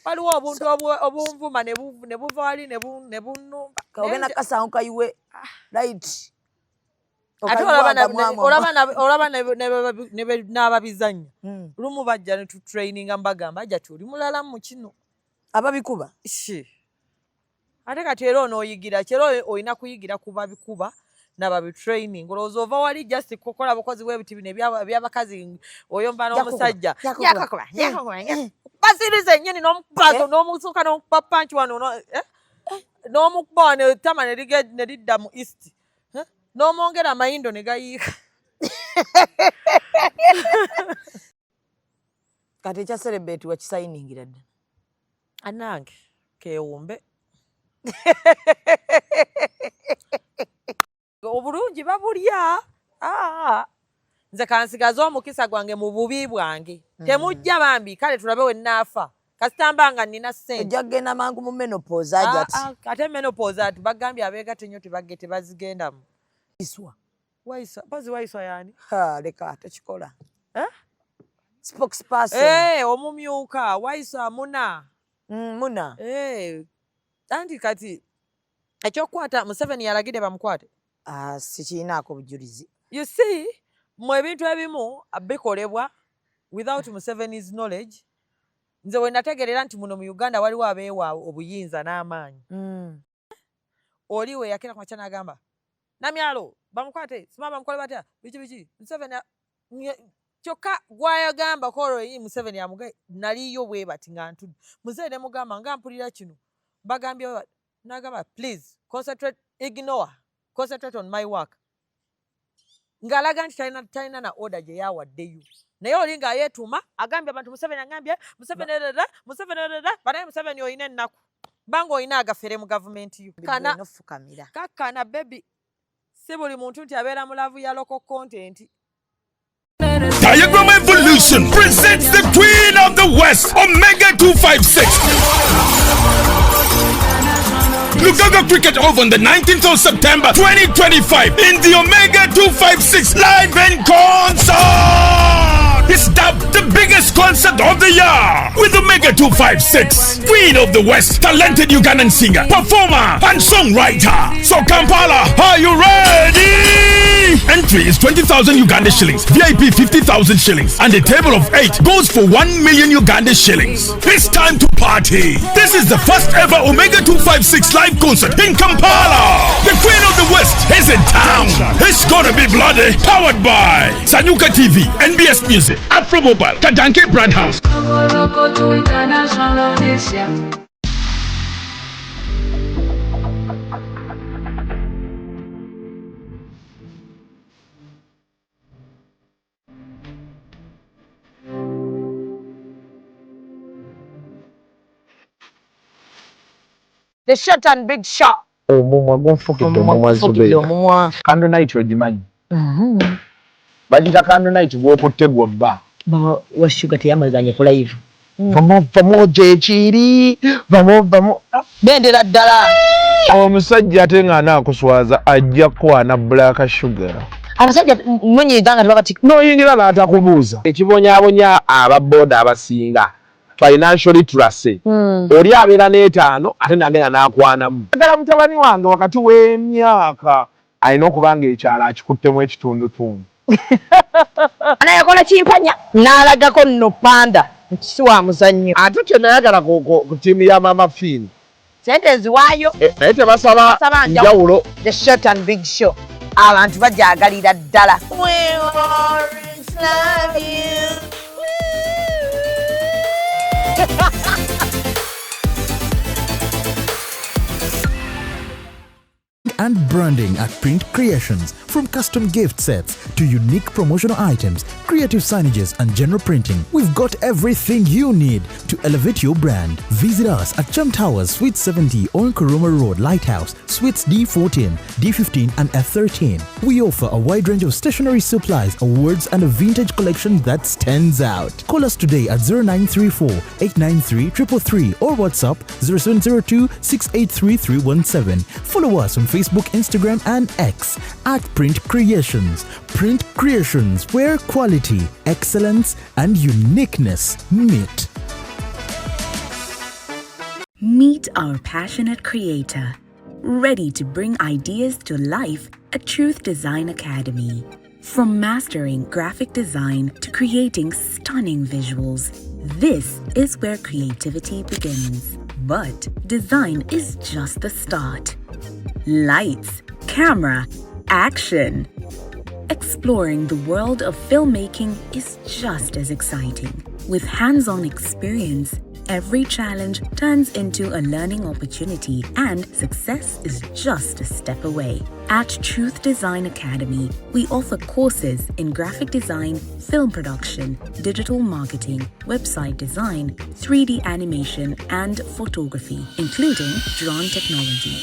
Waliwo obuntu obunvuma ne buva wali ne bunnumba. Ogenda kasango kayiwe right. Ate olaba n'ababizannya lumu bajja ne tutraininga mbagamba ajja ti oli mulala mu kino. Ababikuba? Ate kati era onooyigira ki? Era olina kuyigira ku babikuba nababitraining. Olowooza ova wali just kukola bukozi bw'ebiti bino eby'abakazi oyomba n'omusajja. Basiriza ennyini n'omukuba n'omusuka n'omukuba punch wano n'omukuba wano ettama ne lidda mu east. N'omwongera amayindo ne gayiika. Kati ekya celebrate wakisayiningira dda? Anange keewumbe. Obulungi babulya. Nze kansigaze omukisa gwange mu bubi bwange. Temujja bambi kale tulabe we nnaafa. Kasita mba nga nnina ssente. Ojja kugenda mangu mu menopause ajati. Ate menopause ati bagambye abeegatta ennyo tebazigendamu. Waiswa. Waiswa, mpozi Waiswa y'ani? Ha, leka tekikola. Spokesperson. Omumyuka Waiswa Muna. Muna. Anti kati ekyokukwata Museveni yalagidde bamukwate. Sikiinaako bujulizi. You see, mu ebintu ebimu bikolebwa without Museveni's knowledge. Nze we nategeerera nti muno mu Uganda waliwo abeewa obuyinza n'amaanyi. Oli we yakera ku makya n'agamba Namyalo bamukwate, sima bamukole batya, biki biki. Museveni kyokka gw'ayagamba ko olwo ye Museveni amugaye naliyo bwe bati nga ntudde. Muzeeyi ne mugamba nga mpulira kino bagambye bwe bati n'agamba please concentrate, ignore, concentrate on my work. Ng'alaga nti talina na order gye yawaddeyo. Naye oli ng'ayeetuuma agambye abantu Museveni agambye Museveni rera Museveni rera banaye Museveni olina ennaku banga olina agafere mu gavumenti yo. Kakkana baby, si buli muntu nti abeera mu love ya local content. Diagram Evolution presents the Queen of the West, Omega 256. Lugaga Cricket Oval on the 19th of September 2025 in the Omega 256 Live in Concert. It's dubbed the biggest concert of the year with Omega 256, Queen of the West, talented Ugandan singer, performer, and songwriter. So Kampala, are you ready? Entry is 20,000 Uganda shillings, VIP 50,000 shillings, and a table of 8 goes for 1 million Uganda shillings. It's time to party. This is the first ever Omega 256 live concert in Kampala. The Queen of the West is in town. It's gonna be bloody. Powered by Sanyuka TV, NBS Music, Afro Mobile, Kadanke Brand House. The short and big shot. Omumwa gunfukidde omumwa Zubeida. Candle night ogimanyi? Bagiyita candle night gw'okutte gw'obba. Wa Sugar teyamazanye ku live. Vamo vamo gyekiri vamo vamo. Bendera ddala. Omusajja ate ng'anaakuswaza ajja kukwana Black Sugar. Abasajja munyiiga nga tebabatikka. N'oyingira n'atakubuuza. Ekibonyaabonya aba boda abasinga financial literacy. Oli abeera n'etaano ate n'agenda n'akwanamu. Ddala mutabani wange wakati w'emyaka alina okuba ng'ekyalo akikuttemu ekitundutundu. Anayakola kimpanya n'alagako nno panda nti si wa muzannyo. Ate kye nayagala ku ttiimu ya Mama Finn. Ssente nziwaayo. Naye tebasaba njawulo. The short and big show. Abantu bajagalira ddala. We always love you. And branding at Print Creations, from custom gift sets to unique promotional items, creative signages and general printing. We've got everything you need to elevate your brand. Visit us at Chum Towers, Suite 70 on Kuruma Road, Lighthouse, Suites D14, D15 and F13. We offer a wide range of stationery supplies, awards and a vintage collection that stands out. Call us today at 0934 893 333 or WhatsApp 0702 683 317. Follow us on Facebook, Instagram and X at Print Creations. Print Creations, where quality, excellence and uniqueness meet. Meet our passionate creator, ready to bring ideas to life at Truth Design Academy. From mastering graphic design to creating stunning visuals, this is where creativity begins. But design is just the start. Lights, camera, action. Exploring the world of filmmaking is just as exciting. With hands on experience, every challenge turns into a learning opportunity, and success is just a step away. At Truth Design Academy, we offer courses in graphic design, film production, digital marketing, website design, 3D animation, and photography, including drone technology.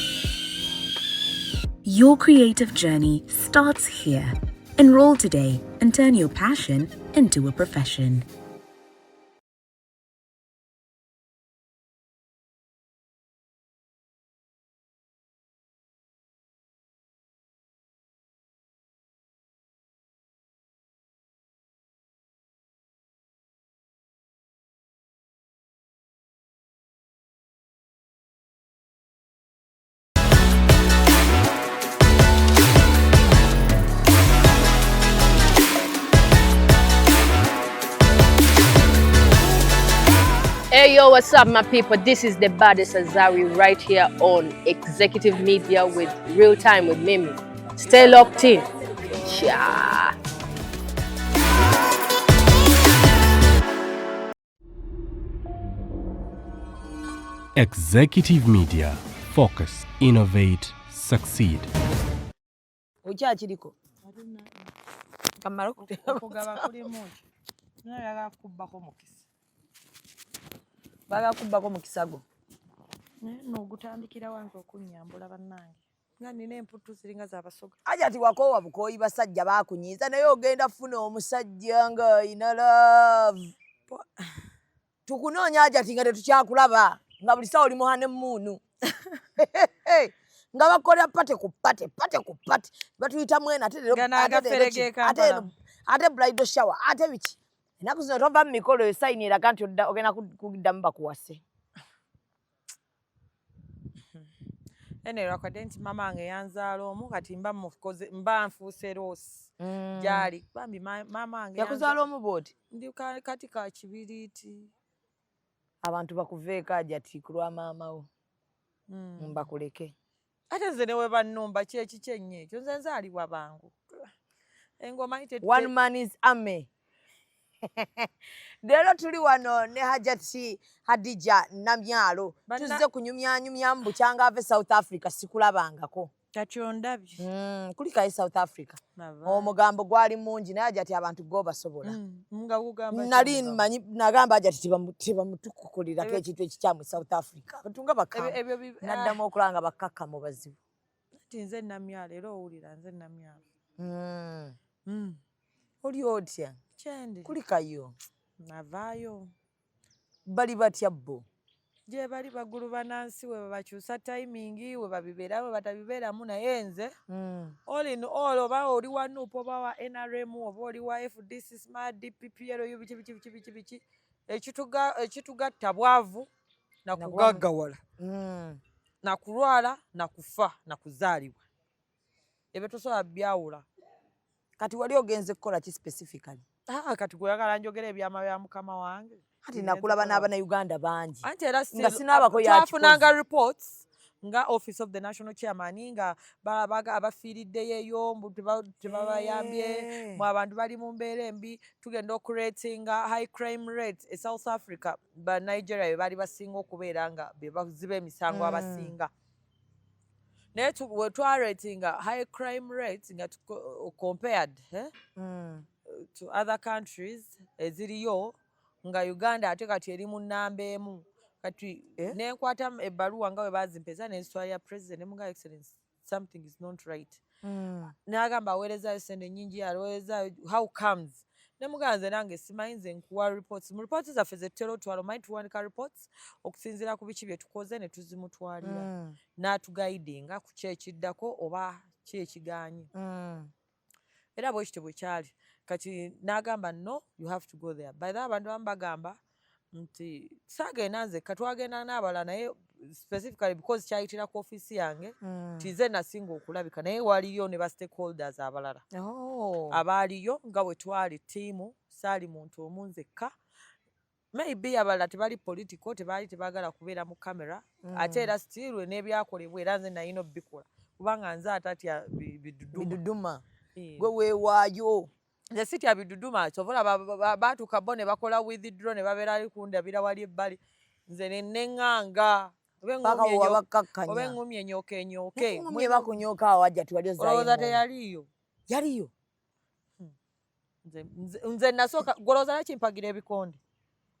Your creative journey starts here. Enroll today and turn your passion into a profession. Hey yo, what's up, my people? This is the baddest Azawi right here on Executive Media with Real Time with Mimi. Stay locked in. Yeah. Executive Media. Focus, innovate, succeed. Okyakiriko kamala. Okugaba kulimu ki? Naye kubbako mukisa. Baagala kubbako mukisa gwo. Naye noogutandikira wange okunnyambula, bannange, nga nina emputtu ziringa z'abasoga. Aja ti wakoowa bukooyi, basajja baakunyiiza, naye ogenda funa omusajja ng'ayina love. Tukunoonya, Ajati, nga tetukyakulaba, nga buli sawa oli mu honeymoon, nga bakolera party ku party, party ku party, batuyita mwena ate leero. Gano Ate leero agafere ki, g'e ate Kampala. Ate bridal shower, ate biki. Ennaku zino tova mu mikolo, eyo sign eraga nti ogenda kuddamu bakuwase. Ene lwakadde nti mama wange yanzaala omu, kati mba mukoze mba nfuuse loss gyali. Bambi maama wange. Yakuzaala omu bw'oti? Ndi kati ka kibiriiti. Abantu bakuveeko, Ajati, ku lwa maama wo. Mbakuleke. Ate nze ne we bannumba kyeki kyennyo ekyo, nze nzaalibwa bangu engoma. One man is army. Leero tuli wano ne Hajati Hadija Namyalo. Tuzze kunyumyanyumyamu bukyanga ave South Africa, sikulabangako. Kati ondabye. Kulikayo South Africa. Nava. Omugambo gwali mungi, naye Hajati abantu go basobola. Nga gugamba ki Nali omugambo? manyi nagamba Hajati tebamutukukulirako ekintu ekikyamu e South Africa, abantu nga bakamba. Naddamu okulaba nga bakkakkamu bazibu. Nti nze Namyalo, era owulira nze Namyalo. Oli otya? Kyendi. Kulikayo. Navaayo. Bali batya bo? Gye bali, bagulu banansi, we babakyusa timing, we babibeeramu batabibeeramu, naye nze all in all, oba oli wa NUP, oba wa NRM, oba oli wa FDC, smart DPPLU, biki biki biki biki biki, ekitugatta bwavu nakugaggawala, nakulwala, nakufa, nakuzaalibwa, ebyo tosobola byawula. Kati wali ogenze kukola ki specifically? Ah, kati gweyagala njogera ebyama bya mukama wange? Ati nakulaba n'abannayuganda bangi Anti era nga sinaabako. twafunanga reports nga Office of the National Chairman, nga babaga abafiiriddeyo eyo, mbu tebabayambye, mwe abantu bali mu mbeera embi. Tugenda okuratinga high crime rate e South Africa, ba Nigeria be baali basinga okubeera nga be baziba emisango abasinga, naye we twaratinga high crime rate nga compared, eh, to other countries eziriyo, nga Uganda ate kati eri mu nnamba emu. Kati Eh? nenkwata ebbaluwa nga bwe bazimpeza, nenzitwalira president, nemuga, "Excellence, something is not right." N'agamba aweerezaayo sente nnyingi, aweerezaayo, how comes? Nemugamba, nze nange simanyi, nze nkuwa reports. Mu reports zaffe zetutera otwala, omanyi tuwandika reports okusinziira ku biki bye tukoze, ne tuzimutwalira, n'atuguidinga ku ki ekiddako oba ki ekiganye. Era bwe kityo bwe kyali. Kati n'agamba, "No, you have to go there." By the way, abantu abamu bagamba Nti saagenda nzekka, twagenda n'abalala, naye specifically because kyayitira ku ofiisi yange, nti nze nasinga okulabika, naye waliyo ne ba stakeholders abalala abaaliyo nga bwe twali ttiimu. Saali muntu omu nzekka. Maybe abalala tebali political, tebaali tebaagala kubeera mu camera. Ate era still n'ebyakolebwa, era nze nalina obbikola kubanga nze atatya biduduma. Biduduma. Eh. Gwe weewaayo. Nze sitya biduduma. Kyova olaba baatuuka bo ne bakola withdraw, ne babeera ali kundabira wali ebbali, nze ne neŋŋanga oba paka eŋŋumi wewabakkakkanya. Oba eŋŋumi enyooka enyooke. Eŋŋumi bakunyooka awo, ajja tiwali Olowooza ozaayo. teyaliiyo? Yaliyo. Nze nasooka golowooza laki mpagira ebikonde.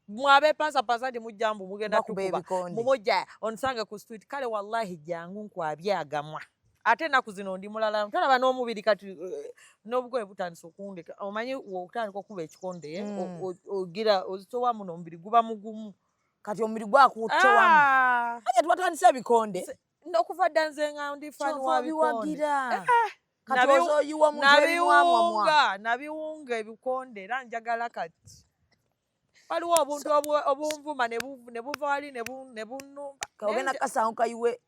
Mwabeepasapasa nti mujja mbu mugenda Bakuba tukuba ebikonde. Mumujja onsange ku street. Kale wallahi jangu nkwabyagamwa. Ate ennaku zino ndi mulala, tolaba n'omubiri kati, n'obugoye butandise okundeka. Omanyi okutandika okuba ekikonde, eh, ogira ozitowa muno, omubiri guba mugumu. Kati omubiri gwakutte wamu. Ah! Ajja tiwatandise ebikonde. Okuva dda nze nga ndi fan Kyova wa bikonde. obiwagira. Kati ozoyiwa omuntu ebimwamwamwa. Nabiwunga ebikonde, era njagala kati waliwo obuntu obunvuma ne buva wali ne bunnumba. Ogenda kasango kayiwe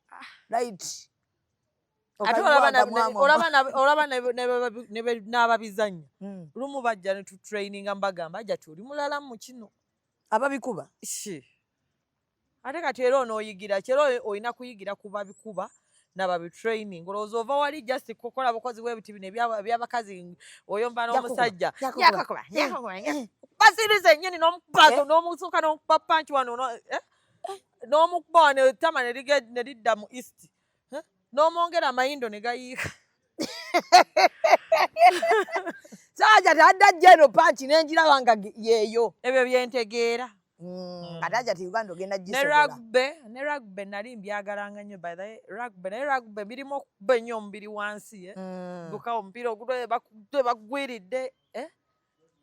right. Ate olaba n'ababizannya lumu bajja ne tutraininga, mbagamba ajja ti oli mulala mu kino. Ababikuba. Shi. Ate kati era onooyigira ki? Era olina kuyigira ku babikuba nababitraining. Olowooza ova wali just kukola bukozi bwebiti bino ebyabakazi, oyomba n'omusajja. Njakukuba. Njakukuba, njakukuba, njakukuba. Basiriza ennyini n'omukuba, n'omusuka n'omukuba punch wano, n'omukuba wano ettama ne lidda mu east. Eh, n'omwongera amayindo ne gayiika. Saaja tadda jeno punch nenjiraba nga yeeyo. Ebyo byentegeera. Ate aja ti Uganda ogenda Ne gisobola. Rugby, ne rugby nali mbyagalanga nnyo, by the way, rugby. Naye rugby birimu okuba ennyo omubiri wansi, eh. Duka omupiira ogutwe bakugwiridde, eh?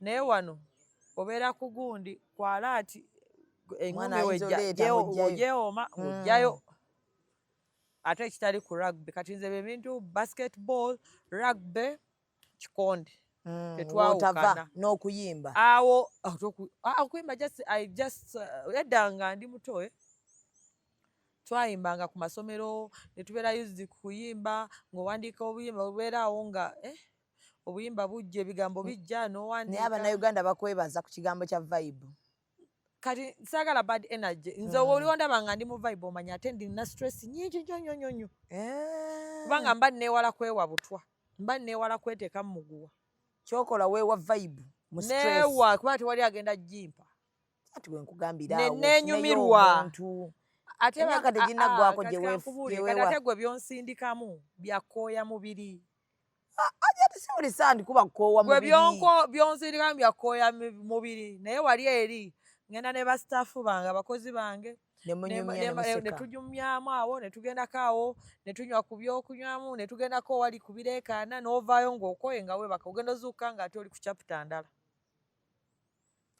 Naye wano obeera ku gundi kwalaati Omwana engumi ayinza wejja oleeta ng'oggyayo. ogyewooma ng'oggyayo, ate ekitali ku rugby. Kati nze bye bintu basketball, rugby, kikonde, tetwawukana. Wotava n'okuyimba. Awo okuyimba just I just edda nga ndi muto, eh, twayimbanga ku masomero ne tubeera used kuyimba ng'owandiika obuyimba bubeera awo nga, eh, obuyimba bujja, ebigambo bijja Naye n'owandiika. Abannayuganda bakwebaza ku kigambo kya vibe. Kati saagala bad energy nze. Oliwo ndaba nga ndi mu vibe, omanya ate ndina stress nyingi nnyo nnyo nnyo nnyo, kubanga mba neewala kwewa butwa, mba neewala kweteeka mu muguwa. Kyokola weewa vibe mu stress. Neewa, kuba tewali agenda jimpa. Ati we nkugambira Ne awo, neenyumirwa. ofuneyo omuntu. Ate Emyaka teginnaggwako kati gye kankubuulire, gye kati weewa. ate gwe byonsindikamu byakooya mubiri. Aja ti si buli saa ndikuba kukoowa Gwe mubiri. Byonsindikamu byakooya mubiri, naye wali eri ngenda ne basitaafu bange, abakozi bange, Ne munyumya ne ne museka. Tunyumyamu awo, ne tugendako awo, ne tunywa ku byokunywamu, ne tugendako wali ku bireekaana, n'ovaayo ng'okooye nga weebaka, ogenda ozuukuka ng'ate oli ku chapter ndala.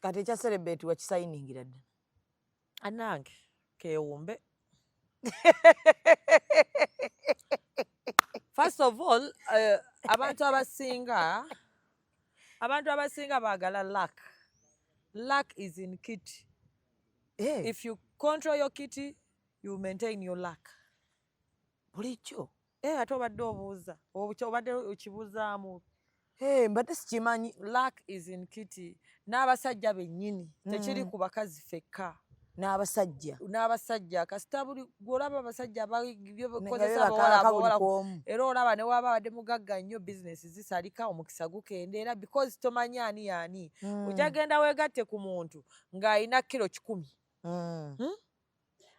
Kati ekya celebrate wakisayiningira dda? Anange keewumbe. First of all, abantu abasinga baagala luck. Luck is in kitty. If you control your kitty, you maintain your luck. Bulijjo. Eh, ate obadde obuuza, obadde okibuuzaamu. Eh, mbadde sikimanyi. Luck is in kitty. N'abasajja bennyini, tekiri ku bakazi ffekka. N'abasajja. N'abasajja, kasita buli gw'olaba abasajja Nga bakozesa beebaka abawala buli abawala kwomu. Era olaba ne waba abadde mugagga nnyo, bizinesi zisalika, omukisa gukendeera because tomanyi ani yaani. Ojja genda weegatte ku muntu ng'alina kiro 100,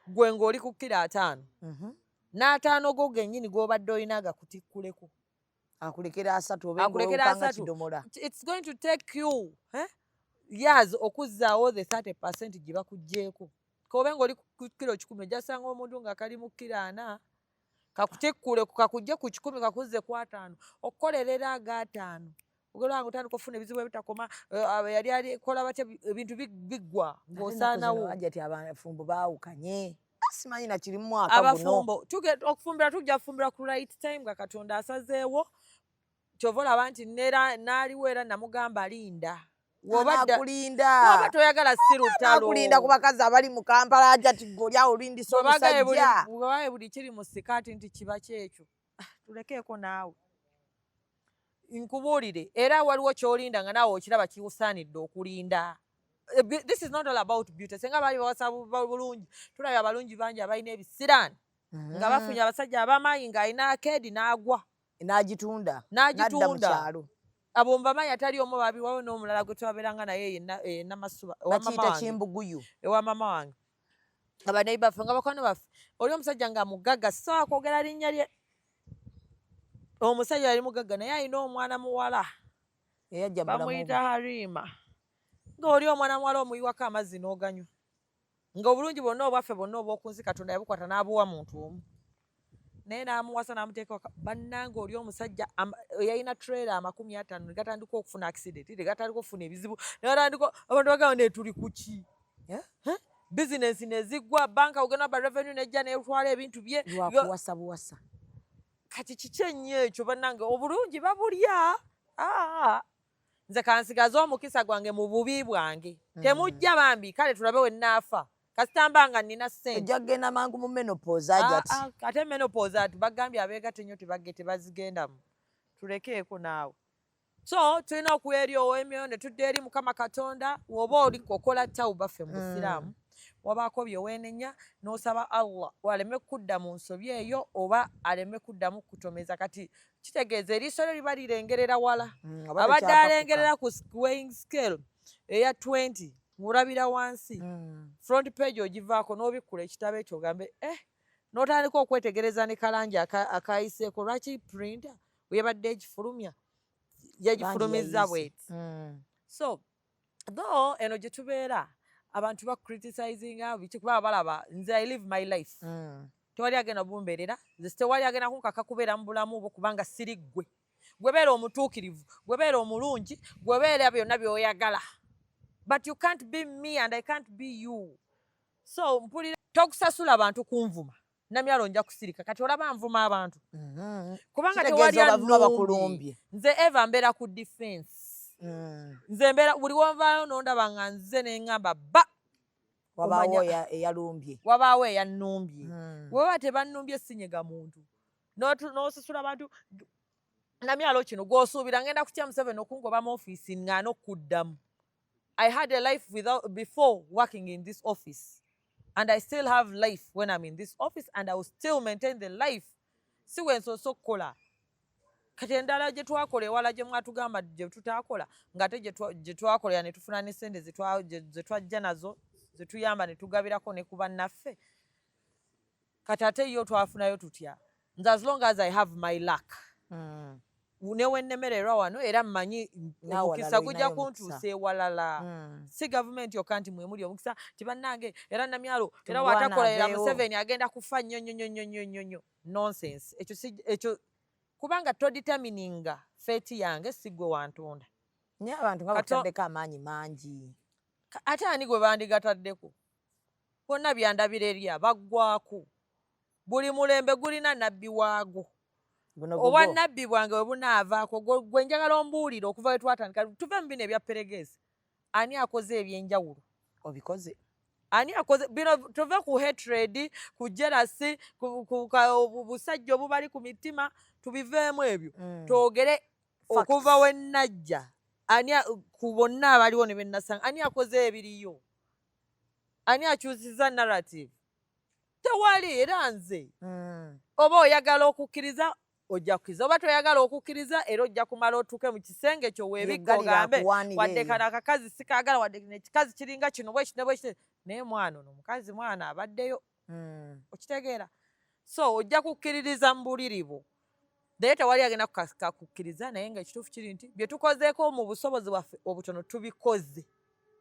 gwe ng'oli ku kiro 50, n'ataano go gennyini g'obadde olina agakutikkuleko. Akulekera 30 oba Akulekera ng'olukanga 30. kidomola. It's going to take you, eh, years okuzzaawo the 30% gye bakuggyeeko. Kobe ng'oli ku kiro 100, ojja sanga omuntu nga kali mu kiro 40, kakutikkule kakujje ku 100 kakuzze ku 50, okukolerera ag'ataano. Ogenda nga otandika okufuna ebizibu ebitakoma, eh, yali alikola batya, ebintu biggwa ng'osaanawo. Ajja ti abafumbo baawukanye, simanyi nakiri mu mwaka guno. Abafumbo okufumbira tujja kufumbira ku right time nga Katonda asazeewo. Kyova olaba nti nera naaliwo era namugamba linda. Anakulinda. Toyagala si lutalo. Anakulinda ku bakazi abali mu Kampala aja ti gwe oli awo olindisa omusajja. Bwebaye buli kiri mu sikaati nti kiba kyekyo. Ah, tulekeeko naawe. Nkubuulire era waliwo ky'olinda nga naawe okiraba kikusaanidde okulinda. This is not all about beauty. Senga baali bawasa bulungi, tulabye abalungi bangi abalina ebisiraani nga bafunye abasajja ab'amaanyi ng'alina akeedi n'agwa. N'agitunda. N'agitunda. Abo mbamanyi atali omu babi wawe n'omulala gwe twabeeranga naye yenna Namasuba. Bakiyita kimbuguyu. Ewa mama wange. Abaneiba baffe nga bakwano baffe. Oli omusajja nga mugagga, sisobola kwogera linnya lye. Omusajja yali mugagga naye alina omwana muwala. Bamuyita Harima. Ng'oli omwana muwala omuyiwako amazzi n'oganywa. Nga obulungi bwonna obwaffe bwonna obw'oku nsi Katonda yabukwata n'abuwa muntu omu. Naye n'amuwasa n'amuteeka waka. Bannange oli omusajja yalina trailer 50 ne gatandika okufuna accident, ne gatandika okufuna ebizibu, ne gatandika abantu bagamba naye tuli ku ki? Bizinensi ne ziggwa, banka ogenda ba revenue n'ejja n'etwala ebintu bye. Lwakuwasa buwasa. Kati kiki ennyo ekyo bannange obulungi babulya. Nze kansigaze omukisa gwange mu bubi bwange. Temujja bambi kale tulabe we nnaafa. Kasita mba nga nnina ssente. Ojja kugenda mangu mu menopause Hajati. Ate menopause ati bagambye abeegatta ennyo tebazigendamu. Tulekeeko naawe. So tulina okuweryowa emyoyo ne tudda eri Mukama Katonda. Bw'oba oli okola tawuba ffe mu Busiraamu, wabaako bye weenenya n'osaba Allah aleme kudda mu nsobi eyo oba aleme kuddamu kutomeza. Kati kitegeeza eriiso lyo liba lirengerera wala. Abadde alengerera ku weighing scale eya 20 ng'olabira wansi. Front page ogivaako n'obikkula ekitabo ekyo ogambe n'otandika okwetegereza ne kalangi akayiseeko lwaki printer weyabadde egifulumya yagifulumizza bweti. So though eno gye tubeera abantu ba criticizinga biki kuba balaba nze I live my life. Tewali agenda bumbeerera, nze tewali agenda kunkaka kubeera mu bulamu bwo kubanga siri ggwe. Gwe beera omutuukirivu, gwe beera omulungi, gwe beera byonna by'oyagala. But you can't be me and I can't be you. So mpulira tokusasula abantu kunvuma. Namyalo nja kusirika kati olaba nvuma abantu. Kubanga tewali annumbye. Nze Eva mbeera ku defense. Nze mbeera buli wonvaayo n'ondaba nga nze ne ŋŋamba ba. Wabaawo eyalumbye. Wabaawo eyannumbye. Bwe tebannumbye sinyega muntu. N'osasula abantu Namyalo kino gw'osuubira ngenda kutya Museveni okungoba mu ofiisi ŋŋaana okuddamu. I had a life before working in this office. And I still have life when I'm in this office and I will still maintain the life. Si we nsoose okukola. Kati endala gye twakola ewala gye mwatugamba gye tutaakola ng'ate gye twakolera ne tufuna ne ssente ze twajja nazo ze tuyamba ne tugabirako ne ku bannaffe. Kati ate yo twafunayo tutya? Nze as long as I have my luck. Ne we nnemererwa wano era mmanyi omukisa gujja kuntuusa ewalala. Si gavumenti yokka nti mwe muli omukisa nti bannange era Namyalo era w'atakola era Museveni agenda kufa nnyo nnyo nnyo nnyo nnyo nnyo. Nonsense. Ekyo si ekyo kubanga todetermininga fate yange si ggwe wantonda. Naye abantu nga bataddeko amaanyi mangi. Ate ani gwe bandigataddeko? Bonna byandabira eri abaggwako. Buli mulembe gulina nabbi waagwo. Obwa nabbi bwange bwe bunaavaako gwe njagala ombuulire okuva we twatandika tuve mu bino ebya peregeesi. Ani akoze ebyenjawulo? Obikoze. Ani akoze bino? Tuve ku hatred, ku jealousy, ku busajja obubali ku mitima, tubiveemu ebyo. Twogere okuva we najja. Ani ku bonna abaliwo ne be nnasanga, ani akoze ebiriyo? Ani akyusizza narrative? Tewali era nze. Oba oyagala okukkiriza ojja kukkiriza, oba toyagala okukkiriza era ojja kumala otuuke mu kisenge kyo weebikka ogambe wadde kano akakazi sikaagala, wadde kino ekikazi kiringa kino bwe kino bwe kino, naye mwana ono mukazi mwana abaddeyo. Okitegeera? So ojja kukkiririza mu buliri bwo, naye tewali agenda kukkiriza. Naye nga ekituufu kiri nti bye tukozeeko mu busobozi bwaffe obutono tubikoze.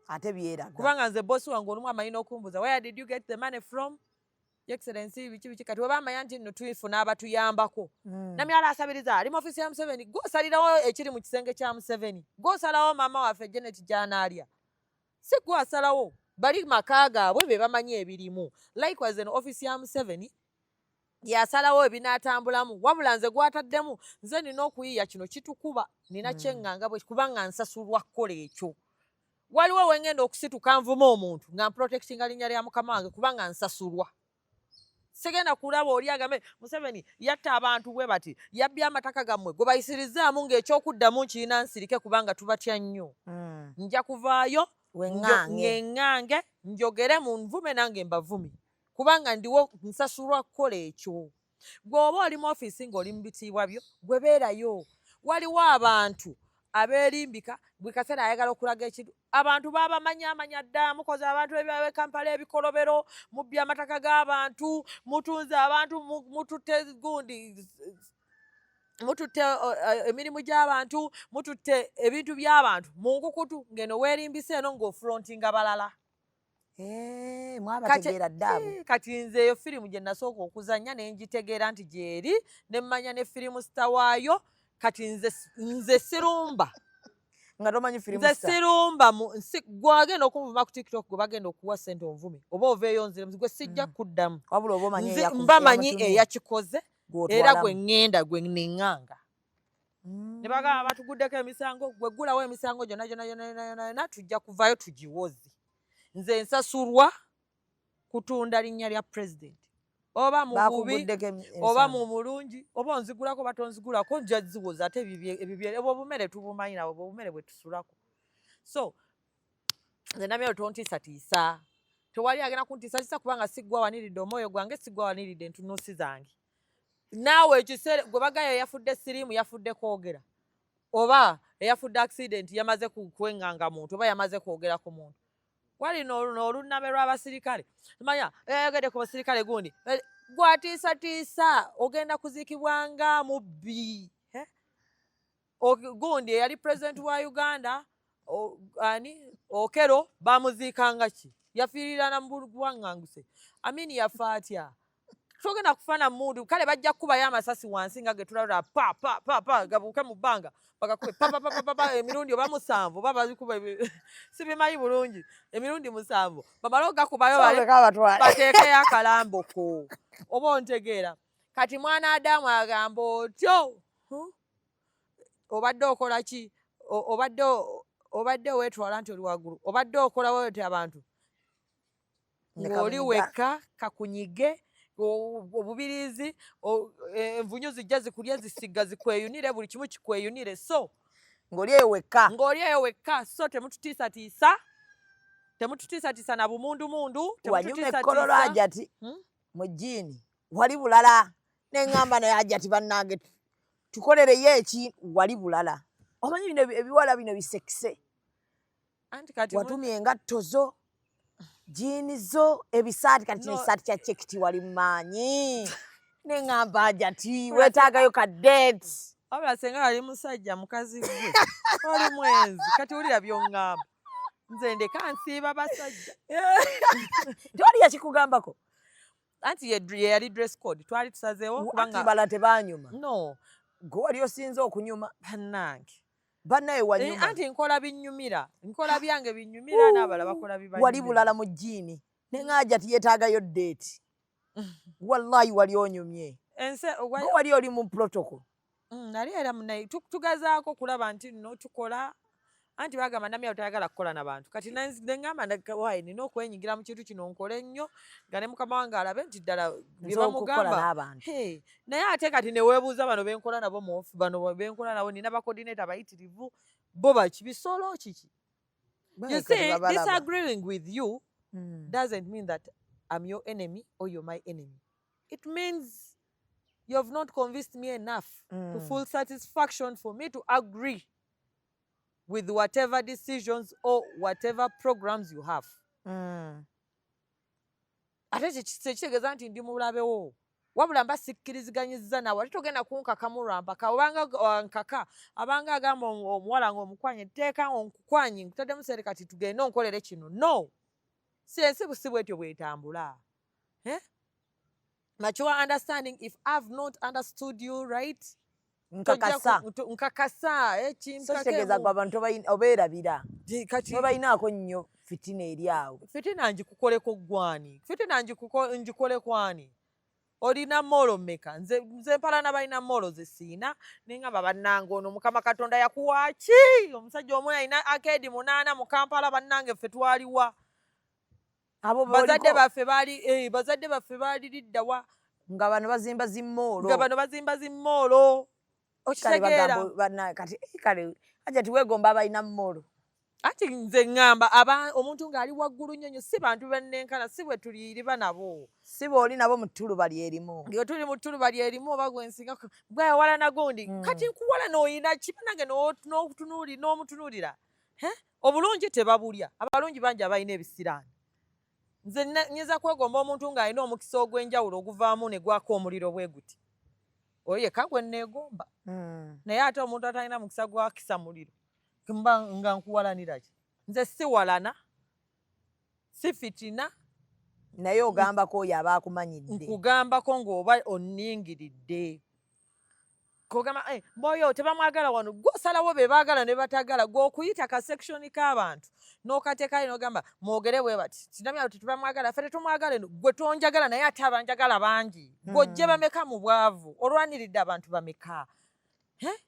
Ate byeraga. Kubanga nze bosi wange olumu amanyi n'okumbuuza, where did you get the money from? Excellency biki biki. Kati webamanya nti nno tufuna abatuyambako. Namyalo asabiriza ali mu ofiisi ya Museveni, gw'osalirawo ekiri mu kisenge kya Museveni, gw'osalawo maama waffe Janet gy'anaalya, si gw'asalawo. Bali maka gaabwe be bamanyi ebirimu. Likewise eno ofiisi ya Museveni yasalawo ebinaatambulamu, wabula nze gwataddemu nze nina okuyiiya kino kitukuba nina kyeŋŋanga bwe kubanga nsasulwa kukola ekyo. Waliwo wengenda okusituka nvuma omuntu nga mprotectinga linnya lya mukama wange, kubanga nsasulwa. Sigenda kulaba oli agambe Museveni yatta abantu bwe bati, yabbye amataka gammwe, gwe bayisirizaamu ng'ekyokuddamu nkirina nsirike, kubanga tubatya nnyo. Nja kuvaayo ngeŋŋange, njogere, munvume nange mbavumi, kubanga ndiwo nsasulwa kukola ekyo. Gweoba oli mu ofiisi ng'oli mu bitiibwa byo, gwe beerayo. Waliwo abantu abeerimbika buli kaseera, ayagala okulaga ekintu. Abantu babamanya amanya dda, mukoze abantu ebyawe Kampala ebikolobero, mubbye amataka g'abantu, mutunze abantu, mututte gundi, mututte emirimu gy'abantu, mututte ebintu by'abantu mu nkukutu, ngeno weerimbise eno ng'ofrontinga balala. Eh, mwabategeera dda abo. Kati nze eyo firimu gye nasooka okuzannya ne ngitegeera nti gyeri, ne mmanya ne firimu star waayo. Kati nze sirumba. Nga tomanyi firimu Nze star. sirumba gwagenda okunvuma ku TikTok, gwe bagenda okuwa sente onvume oba oveeyo nzire gwe sijja kuddamu. Wabula oba omanyi Nze mba manyi eyamutumye, eyakikoze era gw'otwalamu. Gwe ŋŋenda gwe neŋŋanga ne bagamba batuguddeko emisango, gwe ggulawo emisango gyonna gyonna gyonna gyonna gyonna gyonna, tujja kuvaayo tugiwoze. Nze nsasulwa kutunda linnya lya president, oba mu bubi Bakuguddeko oba emisango. mu mulungi, oba onzigulako oba tonzigulako, nja ziwoza. Ate ebibye obwo obumere tubumanyi nawe, obwo obumere bwe tusulako. So nze Namyalo tontiisatiisa, tewali agenda kuntiisatiisa, kubanga siggwa waniridde omwoyo gwange, siggwa waniridde entunuusi zange. Naawe ekiseera gwe bagayo eyafudde siriimu yafudde kwogera, oba eyafudde accident yamaze kweŋŋanga muntu, oba yamaze kwogera ku muntu. Wali n'olunnabe lw'abasirikale, manya eyayogedde ku basirikale gundi. Gwatiisatiisa ogenda kuziikibwa nga mubbi. Eh? Gundi eyali president wa Uganda, ani, Okello, bamuziikanga ki? Yafiirirana mu buwaŋŋanguse. Amini yafa atya? Togenda kufaana mundu. Kale bajja kukubayo amasasi wansi nga getulala, pa pa pa pa, gabuuke mu bbanga, bagakube pa pa pa pa pa pa emirundi oba 7, oba bazikuba sibimanyi bulungi, emirundi 7, bamale ogakubayo Sooleka abatwale. bateekeyo akalamboko, oba ontegeera. Kati mwana Adamu agamba otyo, huh? Obadde okola ki? Obadde weetwala nti oli waggulu, obadde okola wete abantu Ne ng'oli kamunyiga. Wekka kakunyige obubiriizi, envunyu zijja zikulye, zisiga zikweyunire, buli kimu kikweyunire. So Ng'oli eyo wekka. Ng'oli eyo wekka. So temututiisatiisa, temututiisatiisa na bumundumundu. Wanyuma ekkololo Hajati. Hmm? Mu jiini wali bulala, neŋŋamba naye Hajati bannange tukolereyo eki, wali bulala. Omanyi bino ebiwala bino bisekise. Anti kati Watumye engatto zo, jiini zo, ebisaati. Kati kino No. ekisaati kya checked, wali mumaanyi, neŋŋamba Hajati weetaagayo ka date. Wabula senga ali musajja mukazi gwe oli mwenzi. Kati wulira by'oŋŋamba, nze ndeka nsiiba basajja. Tewali yakikugambako? Anti ye yali dress code, twali tusazeewo kubanga Bala tebanyuma. No. Gwe wali osinze okunyuma. Bannange. Bannaye wanyuma. Anti nkola binnyumira, nkola byange binnyumira, n'abalala bakola bibanyumira. Wali bulala mu jiini, neŋŋa Hajati yeetaagayo date. Wallahi wali onyumye. Ense Gwe wali oli mu protocol. Nali era munaye tugezaako okulaba nti nno tukola. Anti bagamba Namyalo tayagala kukola nabantu. Kati neŋŋamba wayi nina okwenyigira mu kintu kino, nkole nnyo nga ne mukama wange alabe nti ddala bye Nsobola okukola bamugamba. n'abantu. Hey, naye ate kati neweebuuza bano benkola nabo mu bano benkola nabo, nina bacoordinator bayitirivu, bo baki, bisolo kiki? You see, disagreeing with you doesn't mean that I'm your enemy or you're my enemy. It means you have not convinced me enough to full satisfaction for me to agree with whatever decisions or whatever programs you have. Ate tekitegeeza nti ndi mulabewo, wabula mba sikkiriziganyizza naawe. Ate togenda kunkakamu lwampaka, obanga nkaka abanga agamba omuwala ng'omukwanye teeka onkukwanye, nkutaddemu sente, kati tugende onkolere kino. No, si ensi si bwetyo bwetambula. Eh? Mature understanding, if I've not understood you right, Nkakasa. Nkakasa. So Ekinkakemu. kitegeeza gwe abantu obeerabira, Kati tobalinaako nnyo fitina eri awo. Fitina ngikukoleko gwani? Fitina ngikoleko ani? Olina mall mmeka? Nze mpalana balina mall ze siina, nengamba bannange, ono Mukama Katonda yakuwa ki? Omusajja omu alina arcade 8 mu Kampala. Bannange, ffe twaliwa? Abo Bazadde boliko baffe baali, bazadde baffe baali liddawa? Nga bano bazimba zi mall. Nga bano bazimba zi mall. Kale Okitegeera? bagamba kati kale aja tiweegomba abalina mall. Ati nze ŋŋamba omuntu ng'ali waggulu nnyo nnyo, si bantu bannenkana, si bwe tuliiriba nabo. Si booli nabo mu ttuluba lyerimu. Nga tuli mu ttuluba lyerimu, oba gwensinga gwewalana gundi. Kati nkuwalana oyina ki banange? N'omutunuulira. He? Obulungi tebabulya, abalungi bangi abalina ebisiraani. Nze nyinza kwegomba omuntu ng'alina omukisa ogw'enjawulo oguvaamu ne gwaka omuliro bwe guti, oyo yekka gwe neegomba. Naye ate omuntu atalina mukisa gwakisa muliro, mba nga nkuwalanira ki? Nze siwalana, si fitina. Naye ogambako oyo aba akumanyidde. Nkugambako ng'oba onningiridde kogamba, mboyo tebamwagala wano. Gwe osalawo be baagala ne batagala. Gwe okuyita ka section k'abantu n'okateekayo n'ogamba mwogere bwe bati, kinamyalo tetubamwagala, ffe tetumwagala eno. Gwe tonjagala, naye ate abanjagala bangi. Gwe ojje bameka mu bwavu? Olwaniridde abantu bameka? Eh?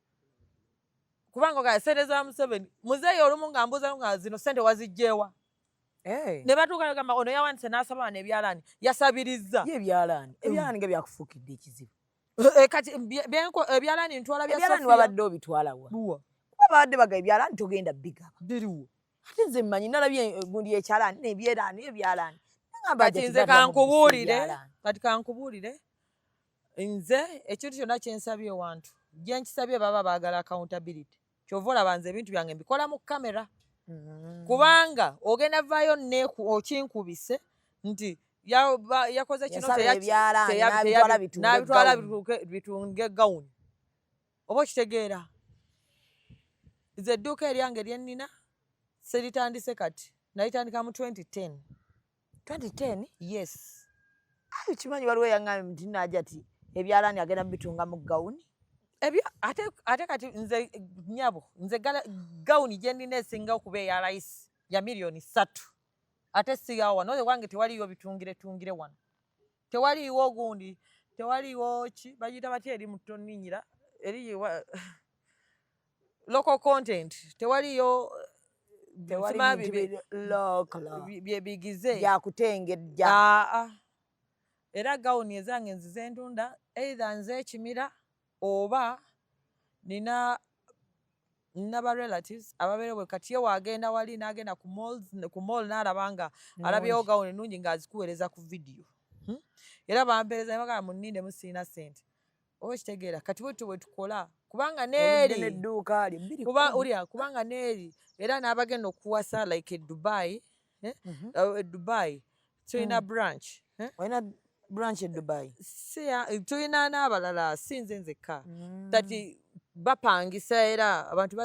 Kubanga ogaa sente za Museveni, muzeeyi olumu nga mbuuza nga zino sente wazijjeewa? Ne batuuka negamba ono yawandise n'asaba wano ebyalaani, yasabirizza. Ye ebyalaani, ebyalaani nga byakufuukidde ekizibu. Kati ebyalaani ntwala bya Ebyalaani Sophia. Wabadde obitwala wa? Buwa. Kuba babadde baga ebyalaani togenda bigaba. Biriwo. Ate nze mmanyi nalabye gundi ekyalaani nebyeraani ebyalaani. Nagamba Kati Hajati nze badda mu kankubuulire, ebyalaani. Kati kankubuulire, nze ekintu kyonna kyensabye ewantu gye nkisabye baba baagala accountability. Kyova olaba nze ebintu byange mbikola mu kamera, kubanga ogenda vaayo neeku okinkubise nti yakoze kino, Yasaba ebyalaani, n'abitwala bitunge n'abitwala gawuni. Bitunge gawuni. Oba okitegeera? Nze edduuka eryange lyennina seritandise kati, nalitandika mu 2010. 2010? Yes. Ayi, kimanyi waliwo eyaŋŋambye nti Hajati ebyalaani agenda bitunga mu gawuni. Ebyo ate kati nze nyabo, nze gawuni gye nnina esinga okuba eya layisi ya miliyoni 3, ate siyawo wano wange. Tewaliiwo bitungire tungire wano, tewaliiwo gundi, tewaliiwo ki bagiyita batya eri mutoninyira eri local content, tewaliyo. Tewali simanyi bintu local. Bye bigize. Byakutengejja. Aa, era gawuni ezange nzize ntunda either nze ekimira oba nina ba relatives ababeera bwe. Kati ye waagenda wali n'agenda ku malls, ku mall n'alaba nga alabyewo gawuni ennungi ng'azikuweereza ku vidiyo. Era bampeereza ne bagamba munninde musiina ssente. Oba okitegeera? Kati bwetyo bwe tukola, kubanga Oludde n'eri n'edduuka lyo bbiri kuba kkumi. Ulya kubanga n'eri era n'abagenda okuwasa like e Dubai, eh? E Dubai tulina branch, eh? Olina branch e Dubai? Tulina n'abalala, si nze nzekka. Kati bapangisa era abantu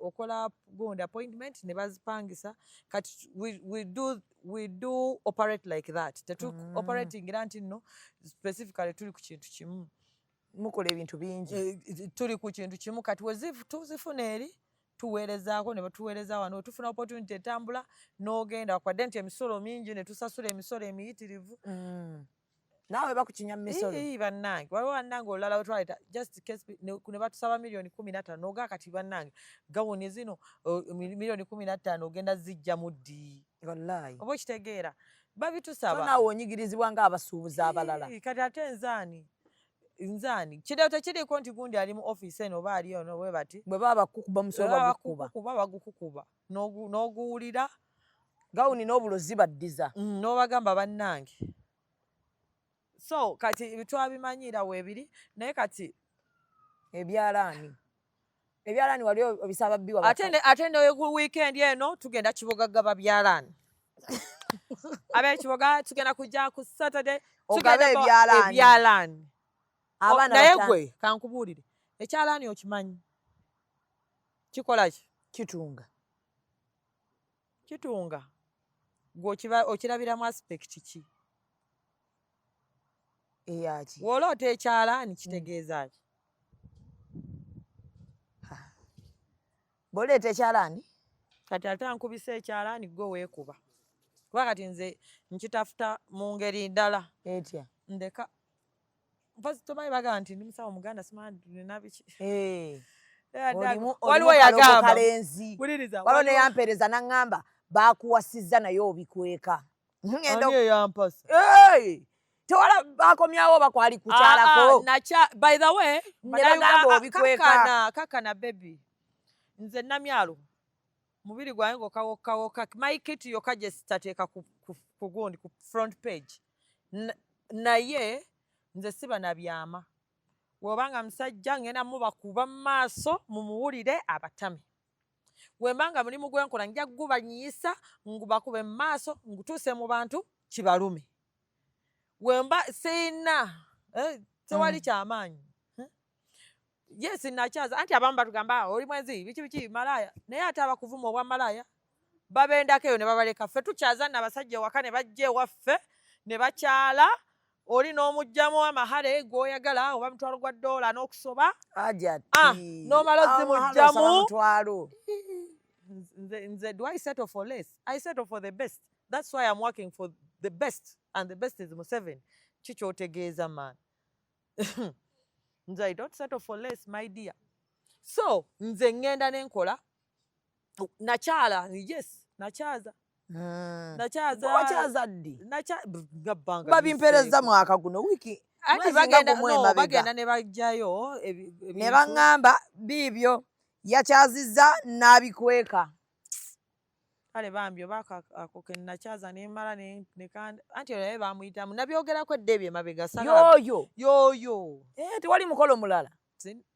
okola gundi appointment ne bazipangisa. Kati we do operate like that. Tetu operating era nti nno specifically tuli ku kintu kimu. Mukola ebintu bingi. Tuli ku kintu kimu. Kati tuzifuna eri tuweerezaako ne batuweereza wano, tufuna opportunity etambula n'ogenda kwadde nti emisolo mingi ne tusasula emisolo emiyitirivu. Naawe bakukinya mu misolo? Ii, bannange, waliwo bannange olulala wetwaleeta just case ne batusaba miliyoni 15, nogaa kati bannange gawuni zino miliyoni 15 ogenda zijjamu ddi? Wallahi. Oba okitegeera? So Babitusaba. Naawe onyigirizibwa ng'abasuubuzi abalala. Ii, kati ate nzaani, nzaani kino tekiriiko nti gundi ali mu ofiisi eno oba ali ono bwe bati. Bwe baba bakukuba musolo, Bwe baba bagukuba. Bakukuba, bagukukuba. N'oguwulira. Gawuni n'obulozi baddiza. N'obagamba bannange. So kati twabimanyira weebiri, naye kati Ebyalaani, ebyalaani wali obisaba biwa? Ate ne ku weekend eno tugenda Kiboga gaba byalaani. Ab'ekiboga tugenda kujja ku Saturday. Ogabe Tugenda ebyalaani. Ebyalaani. Abaana Naye gwe kankubuulire, ekyalaani okimanyi kikola ki? Kitunga. Kitunga. Gwe okirabiramu aspect ki? Eyaki? W'oloota ekyalaani kitegeeza ki? Bw'oleeta ekyalaani? Kati ate ankubisa ekyalaani, gwe weekuba, kuba kati nze nkitafuta mu ngeri ndala. Etya? Ndeka. Mpozi tomanyi bagamba nti ndi musawo muganda, simanyi nina biki. Eh. Eh, Olimu waliwo olimu kalogo yagamba kalenzi. Wuliriza, Waliwo neyampeereza n'aŋŋamba baakuwasizza naye obikweka. Ngenda Ani eyampasa? Hey! Tewala bakomyawo oba kwali kukyalako. Ah, nakya, by the way, Ne bagamba obikweka. Kakana, kakana baby. Nze Namyalo mubiri gwange gwokka, my kit yokka gye sitateeka ku gundi, ku front page. Naye nze siba na byama. Bw'obanga musajja ngenda mubakuba mu maaso mumuwulire abatame. Bwembanga mulimu gwenkola nja gubanyiisa ngubakube mu maaso ngutuuse mu bantu kibalume. Wemba siina tewali kyamaanyi. Yes, nakyaza anti abamu batugamba oli mwenzi biki biki malaaya, naye ate abakuvuma obwa malaaya babendako eyo ne babaleka. Ffe tukyaza nno abasajja ewaka ne bajja ewaffe ne bakyala, oli n'omuggyamu amahale g'oyagala oba mutwalo gwa ddoola n'okusoba. Ajati. Ah, n'omala ozimugyamu. Mutwalo. Nze do I settle for less? I settle for the best. That's why I'm working for the best, and the best is Museveni. Ki ky'otegeeza, man? Nze I don't settle for less, my dear. So nze ŋŋenda ne nkola. Nakyala, yes, nakyaza. Nakyaza. Wakyaza ddi? Nga bbanga Babimpeereza liseeko. mwaka guno wiiki. Anti Mwezi nga bagenda, gumu no, emabega. bagenda ne baggyayo Ne ebintu. baŋŋamba biibyo yakyazizza n'abikweka. Kale bambi oba ako ke nakyaza ne mmala ne anti naye baamuyitamu, nabyogerako edda ebyo emabega, Yooyo. Yooyo. Eh, tewali mukolo mulala.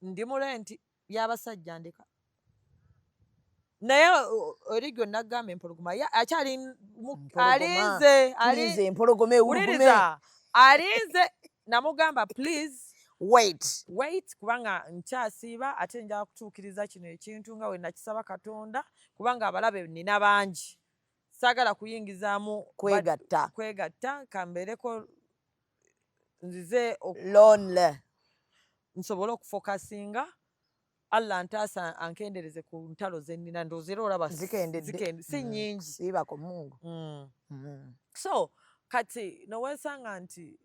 Ndi mulenti y'abasajja ndeka. Naye eri gyo nagamba empologoma akyali Empologoma. Alinze, Tulinze empologoma ewulugume. Wuliriza, alinze, namugamba please wait. Wait, kubanga nkyasiiba ate njala kutuukiriza kino ekintu nga we nakisaba Katonda, kubanga abalabe nina bangi, saagala kuyingizaamu Kwegatta. Kwegatta, kambeereko nzize Lonely. nsobole okufokasinga. Allah ntaasa ankendereze ku ntalo ze nnina, ndowooza era olaba Zikendedde. si nnyingi. Siibako Mungu. So kati noweesanga nti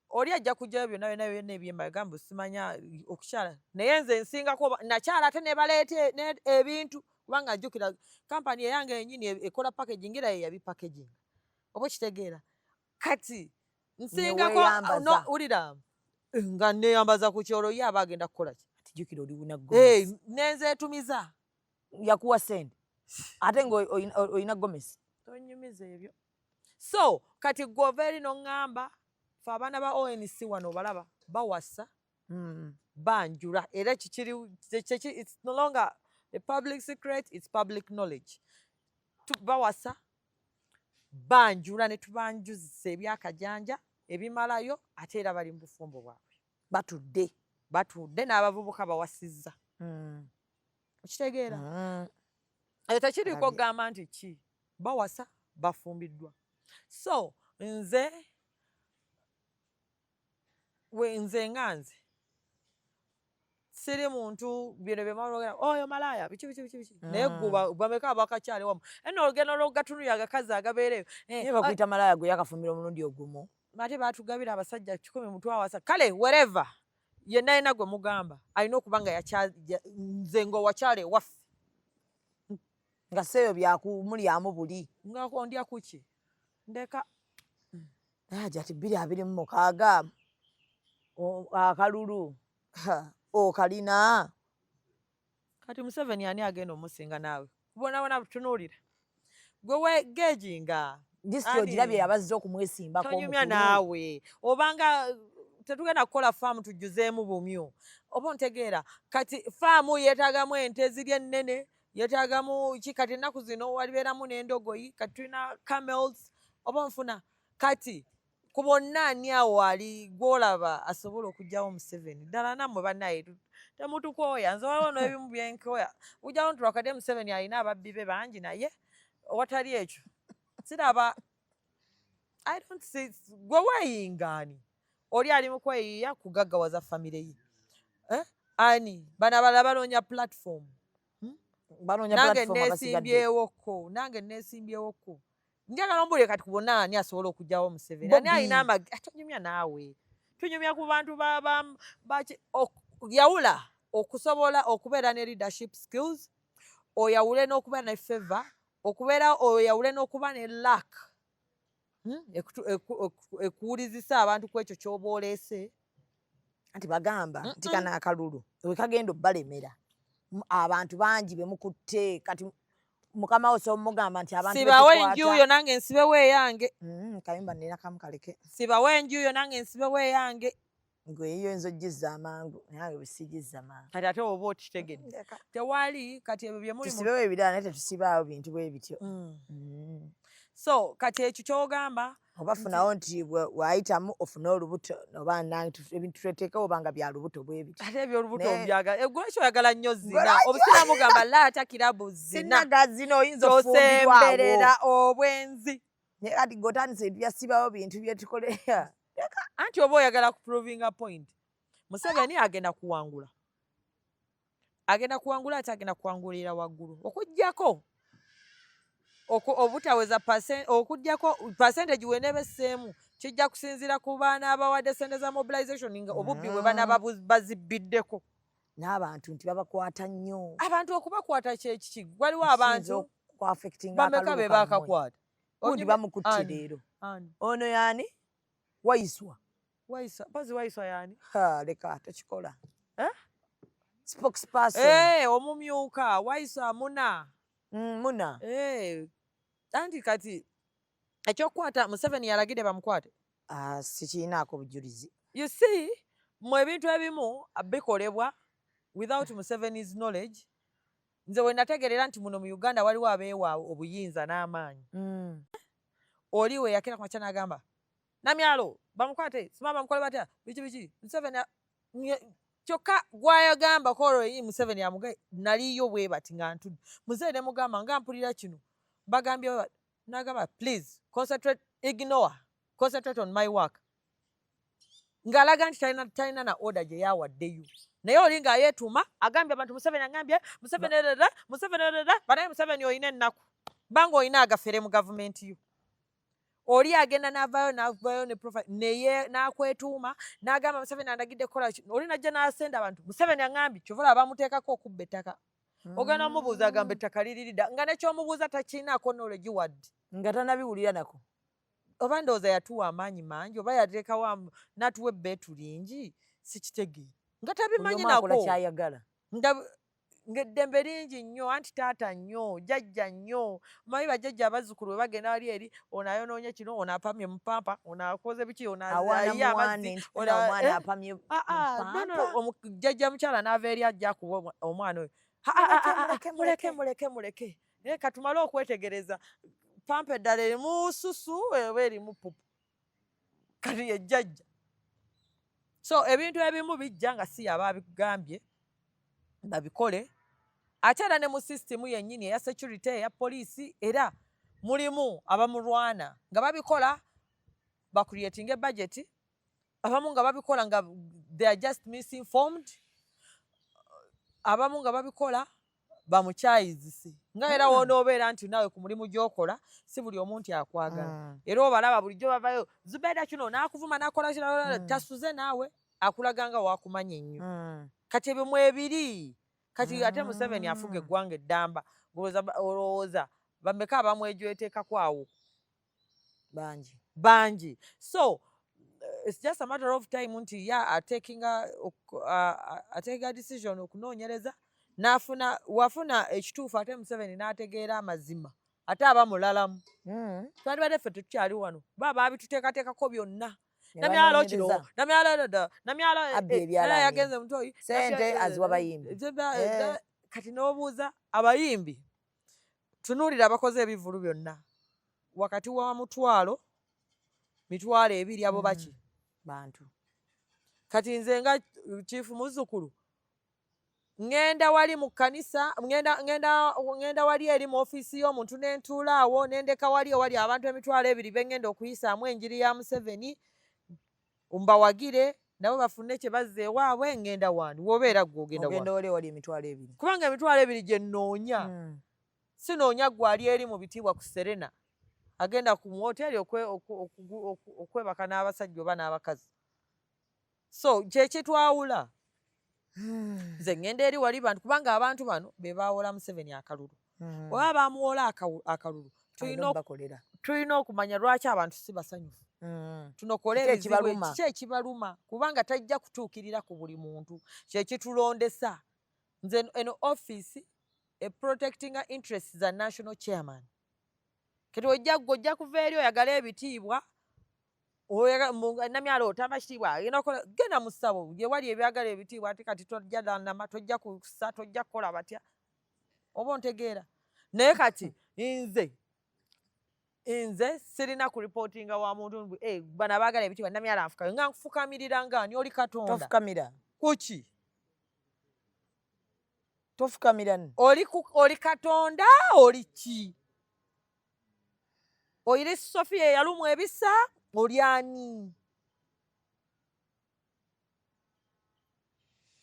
oli ajja kujjayo byonna byonna byonna ebyembaga mbu simanya okukyala, naye nze nsingako nakyala ate ne baleeta ebintu, kubanga jjukira kampani eyange yennyini ekola packaging era ye yabi packaging, oba okitegeera? Kati nsingako Neweeyambaza. No, wulira, nga neeyambaza ku kyolo, ye aba agenda kukola ki? Ati jjukira oli wuna Eh, gomesi. Nenzeetumiza. Yakuwa ssente ate nga oyina gomesi. Tonyumiza ebyo. So kati gwe ova eri n'oŋŋamba fe abaana ba ONC wano balaba bawasa, banjula, era kikiri it's no longer a public secret, it's public knowledge. Bawasa, banjula, ne tubanjuzisa ebyakajanja ebimalayo, ate era bali mu bufumbo bwabwe. Batudde. Batudde n'abavubuka bawasizza. Okitegeera? Ekyo tekiriiko. Alabye. Kugamba nti ki bawasa, bafumbiddwa. So nze we nze nga nze siri muntu bino byemalogera oyo malaaya biki biki biki biki, naye gwe bameka abakakyali wamu eno olugendo lwogatunulira agakazi agabeereyo. Eh, Naye bakuyita malaaya gwe yakafumbira omulundi ogumu. Ate batugabira abasajja 100 mutwawasa. Kale wherever yenna yenna gwe mugamba alina okuba nga nze ng'owakyala ewaffe nga seeyo byakumulyamu buli. Nga ondya kuki? Ndeka. Naye ati 2026 akalulu okalina. Kati Museveni ani agenda omusinga? Naawe kubonabona tunuulira gwe wegeejinga. Disitulikiti ogirabye yabazze okumwesimbako. Tonyumya. Omukulu. Naawe obanga tetugenda kukola faamu tujjuzeemu bumyu, oba ontegeera? Kati faamu yeetaagamu ente ziri ennene, yeetaagamu ki? Kati ennaku zino walibeeramu n'endogoyi, kati tulina camels, oba nfuna? Kati ku bonna ani awo ali gwolaba asobola okuggyawo Museveni ddala? Nammwe bannaye temutukooya. Nze waliwo n'ebimu byenkoya ujjawo nti lwakadde Museveni alina ababbi be bangi, naye owatali ekyo siraba. I don't see gwe weeyinga ani oli ali mu kweyiiya kugaggawaza famire ye, eh? Ani bano abalala banoonya platform. Banoonya Nange platform abasigadde. neesimbyewokko, nange neesimbyewokko. Njagala ombuulire kati ku bonna ani asobola okuggyawo Museveni? Ani Bobi. alina amagezi? Atonyumya naawe. Tunyumya ku bantu yawula okusobola okubeera ne leadership skills, oyawule n'okubeera ne favor, okubeera oyawule n'okuba ne luck, Ekuwulizisa abantu ku ekyo ky'oba oleese. Anti bagamba nti kano akalulu we kagenda obbalemera, abantu bangi bemukutte. Kati mukama wo somugamba nti abantu Sibawo enjuyo, nange nsibewo eyange. Kayumba nina kamu kaleke. Sibawo enjuyo, nange nsibewo eyange. Gwe eyo enzo gizza amangu, nange bwesigizza mangu. Kati ate oba okitegedde, tewali kati ebyo byemuli. Tusibewo ebirala, naye tetusibaawo bintu bwe bityo. So kati ekyo kyogamba Oba funawo nti waayitamu ofune olubuto, oba nange ebintu tweteekewo oba nga bya lubuto bwe bityo. Ate ebyolubuto obyagala egwekyo, oyagala nnyo zina. Obusiraamu gamba laata kirabu zina. Sinaga zina, oyinza ofumbirwawo. Obwenzi. Naye kati gotandise ebintu byasibawo, bintu byetukolera. Anti oba oyagala kuprovinga point. Museveni agenda kuwangula, agenda kuwangula, ate agenda kuwangulira waggulu, okugjako obutaweza, okugjako percentage weneeba esseemu. Kijja kusinziira ku baana abawadde sente za mobilization, nga obubbi bwe banaaba bazibbiddeko. N'abantu nti babakwata nnyo. Abantu okubakwata kyekiki? Waliwo abantu bameka be bakakwata? Gundi bamukutte leero. Ono yaani Waiswa. Waiswa, mpozi Waiswa yaani? Leka, tokikola. Eh? Spokesperson. Eh, omumyuka Waiswa muna. Muna. Eh, anti kati ekyokukwata Museveni yalagidde bamukwate. Ah, sikiinaako bujulizi. You see, mu ebintu ebimu bikolebwa without Museveni's knowledge. Nze we nategerera nti muno mu Uganda waliwo abeewa obuyinza n'amaanyi. Oli we yakera ku makya n'agamba Namyalo bamukwate, sima bamukole batya, biki biki, Museveni kyokka gwayagamba kolo eyi Museveni amugaye. Naliyo bwe bati nga ntudde, muzeeyi ne mugamba nga mpulira kino bagambye bwe bati, n'agamba, "Please concentrate, ignore, concentrate on my work," ng'alaga nti talina na order gye yawaddeyo. Naye oli ng'ayeetuuma agambye abantu Museveni agambye, Museveni rera, Museveni rera. Banaye Museveni olina ennaku banga olina agafere mu gavumenti yo. Oli agenda n'avaayo ne profile neye n'akwetuuma n'agamba Museveni andagidde kukola kino. Oli najja n'asenda abantu, Museveni aŋambye. Kyova olaba bamuteekako okubba ettaka. Ogenda omubuuza, agamba ettaka liririda, nga nekyomubuuza takiinaako knowledge wadde. Nga tanabiwulira nako. Oba ndowooza yatuwa amaanyi mangi, oba yateekawo n'atuwa ebbeetu lingi, sikitegeera, nga tabimanyi Buli omu akola nako. Kyayagala. Nga ng'eddembe lingi nnyo, anti taata nnyo, jjajja nnyo. Manyi bajjajja abazzukulu bwe bagenda wali eri, ono ayonoonye kino, ono apamye mu pampa, ono akoze biki, ono awaana ayiye muwaane amazzi, nti ono omwana eh? apamye. Ah, ah, no, no, pampa. Jjajja mukyala n'ava eri ajja akuwa omwana oyo. Ah, ah, ah, ah, Muleke, muleke, muleke, muleke. Naye katumale okwetegereza pampa eddala erimu susu oba erimu pupu. Kati ye jjajja. So ebintu ebimu bijja nga si yaba abigambye babikole. Ate era ne mu sisitimu yennyini eya security, eya poliisi, era mulimu abamulwana nga babikola bacreatinga budget, abamu nga babikola nga they are just misinformed, abamu nga babikola bamukyayizise. Nga era wonoobeera nti naawe ku mulimu gy'okola si buli omu nti akwagala. Era obalaba bulijjo bavayo, Zubeida kino n'akuvuma n'akola kino, tasuze naawe akulaga nga wakumanya ennyo. Kati ebyo mwebiri. Kati ate Museveni afuga eggwanga eddamba, olowooza bameka abamwejweteekako awo? Bangi. Bangi. So it's just a matter of time nti ya atekinga decision okunoonyereza n'afuna wafuna ekituufu, ate Museveni n'ategeera amazima, ate aba mulalamu. Twandibadde ffe tetukyali wano, baba babituteekateekako byonna. Ne Namyalo kino, banoonyereza. namyalo dada, namyalo Abba ebyalaani. Yagenze mutoyi. Sente aziwa bayimbi. Kati n'obuuza abayimbi, tunuulira abakoze ebivvulu byonna wakati wa 1000, 20,000, abo baki? Bantu. Kati nze nga chief muzzukulu ŋŋenda wali mu kkanisa, ŋŋenda wali eri mu ofiisi y'omuntu ne ntuula awo ne ndeka wali ewali abantu 20,000 be ŋŋenda okuyisaamu enjiri ya Museveni, mbawagire nabo bafune kye bazza ewaabwe. Ŋŋenda wani? W'obeera ggwe ogenda ogenda wani? Wali ewali 20,000. Kubanga 20,000 gye nnoonya, sinoonya gwe ali eri mu bitiibwa ku Serena, agenda ku hoteri okwebaka n'abasajja oba n'abakazi. So kyekitwawula. Nze ŋŋenda eri wali bantu, kubanga abantu bano be bawola Museveni akalulu. Oba bamuwola akalulu, tulina okumanya lwaki abantu si basanyufu. Tunokole ebizibu, kiki ekibaluma, kubanga tajja kutuukirira ku buli muntu. Kyekitulondesa. Nze eno office e protecting interests za national chairman. Kati ojja gwe ojja kuva eri oyagala ebitiibwa, Namyalo otamba kitiibwa, agenda kukola, genda mu ssabo gye wali ebyagala ebitiibwa. Ate kati tojja lanama, tojja kusa, tojja kukola batya, oba ontegeera? Naye kati nze sirina kuripootinga wa muntu, eh, bano abaagala ebitiibwa, Namyalo anfukayo nga nkufukamirira nga ani? Oli Katonda? Tofukamira. Kuki? Tofukamira. Oli Katonda? Oli ki? Oyire Sofiya eyalumwa ebisa? Oli ani?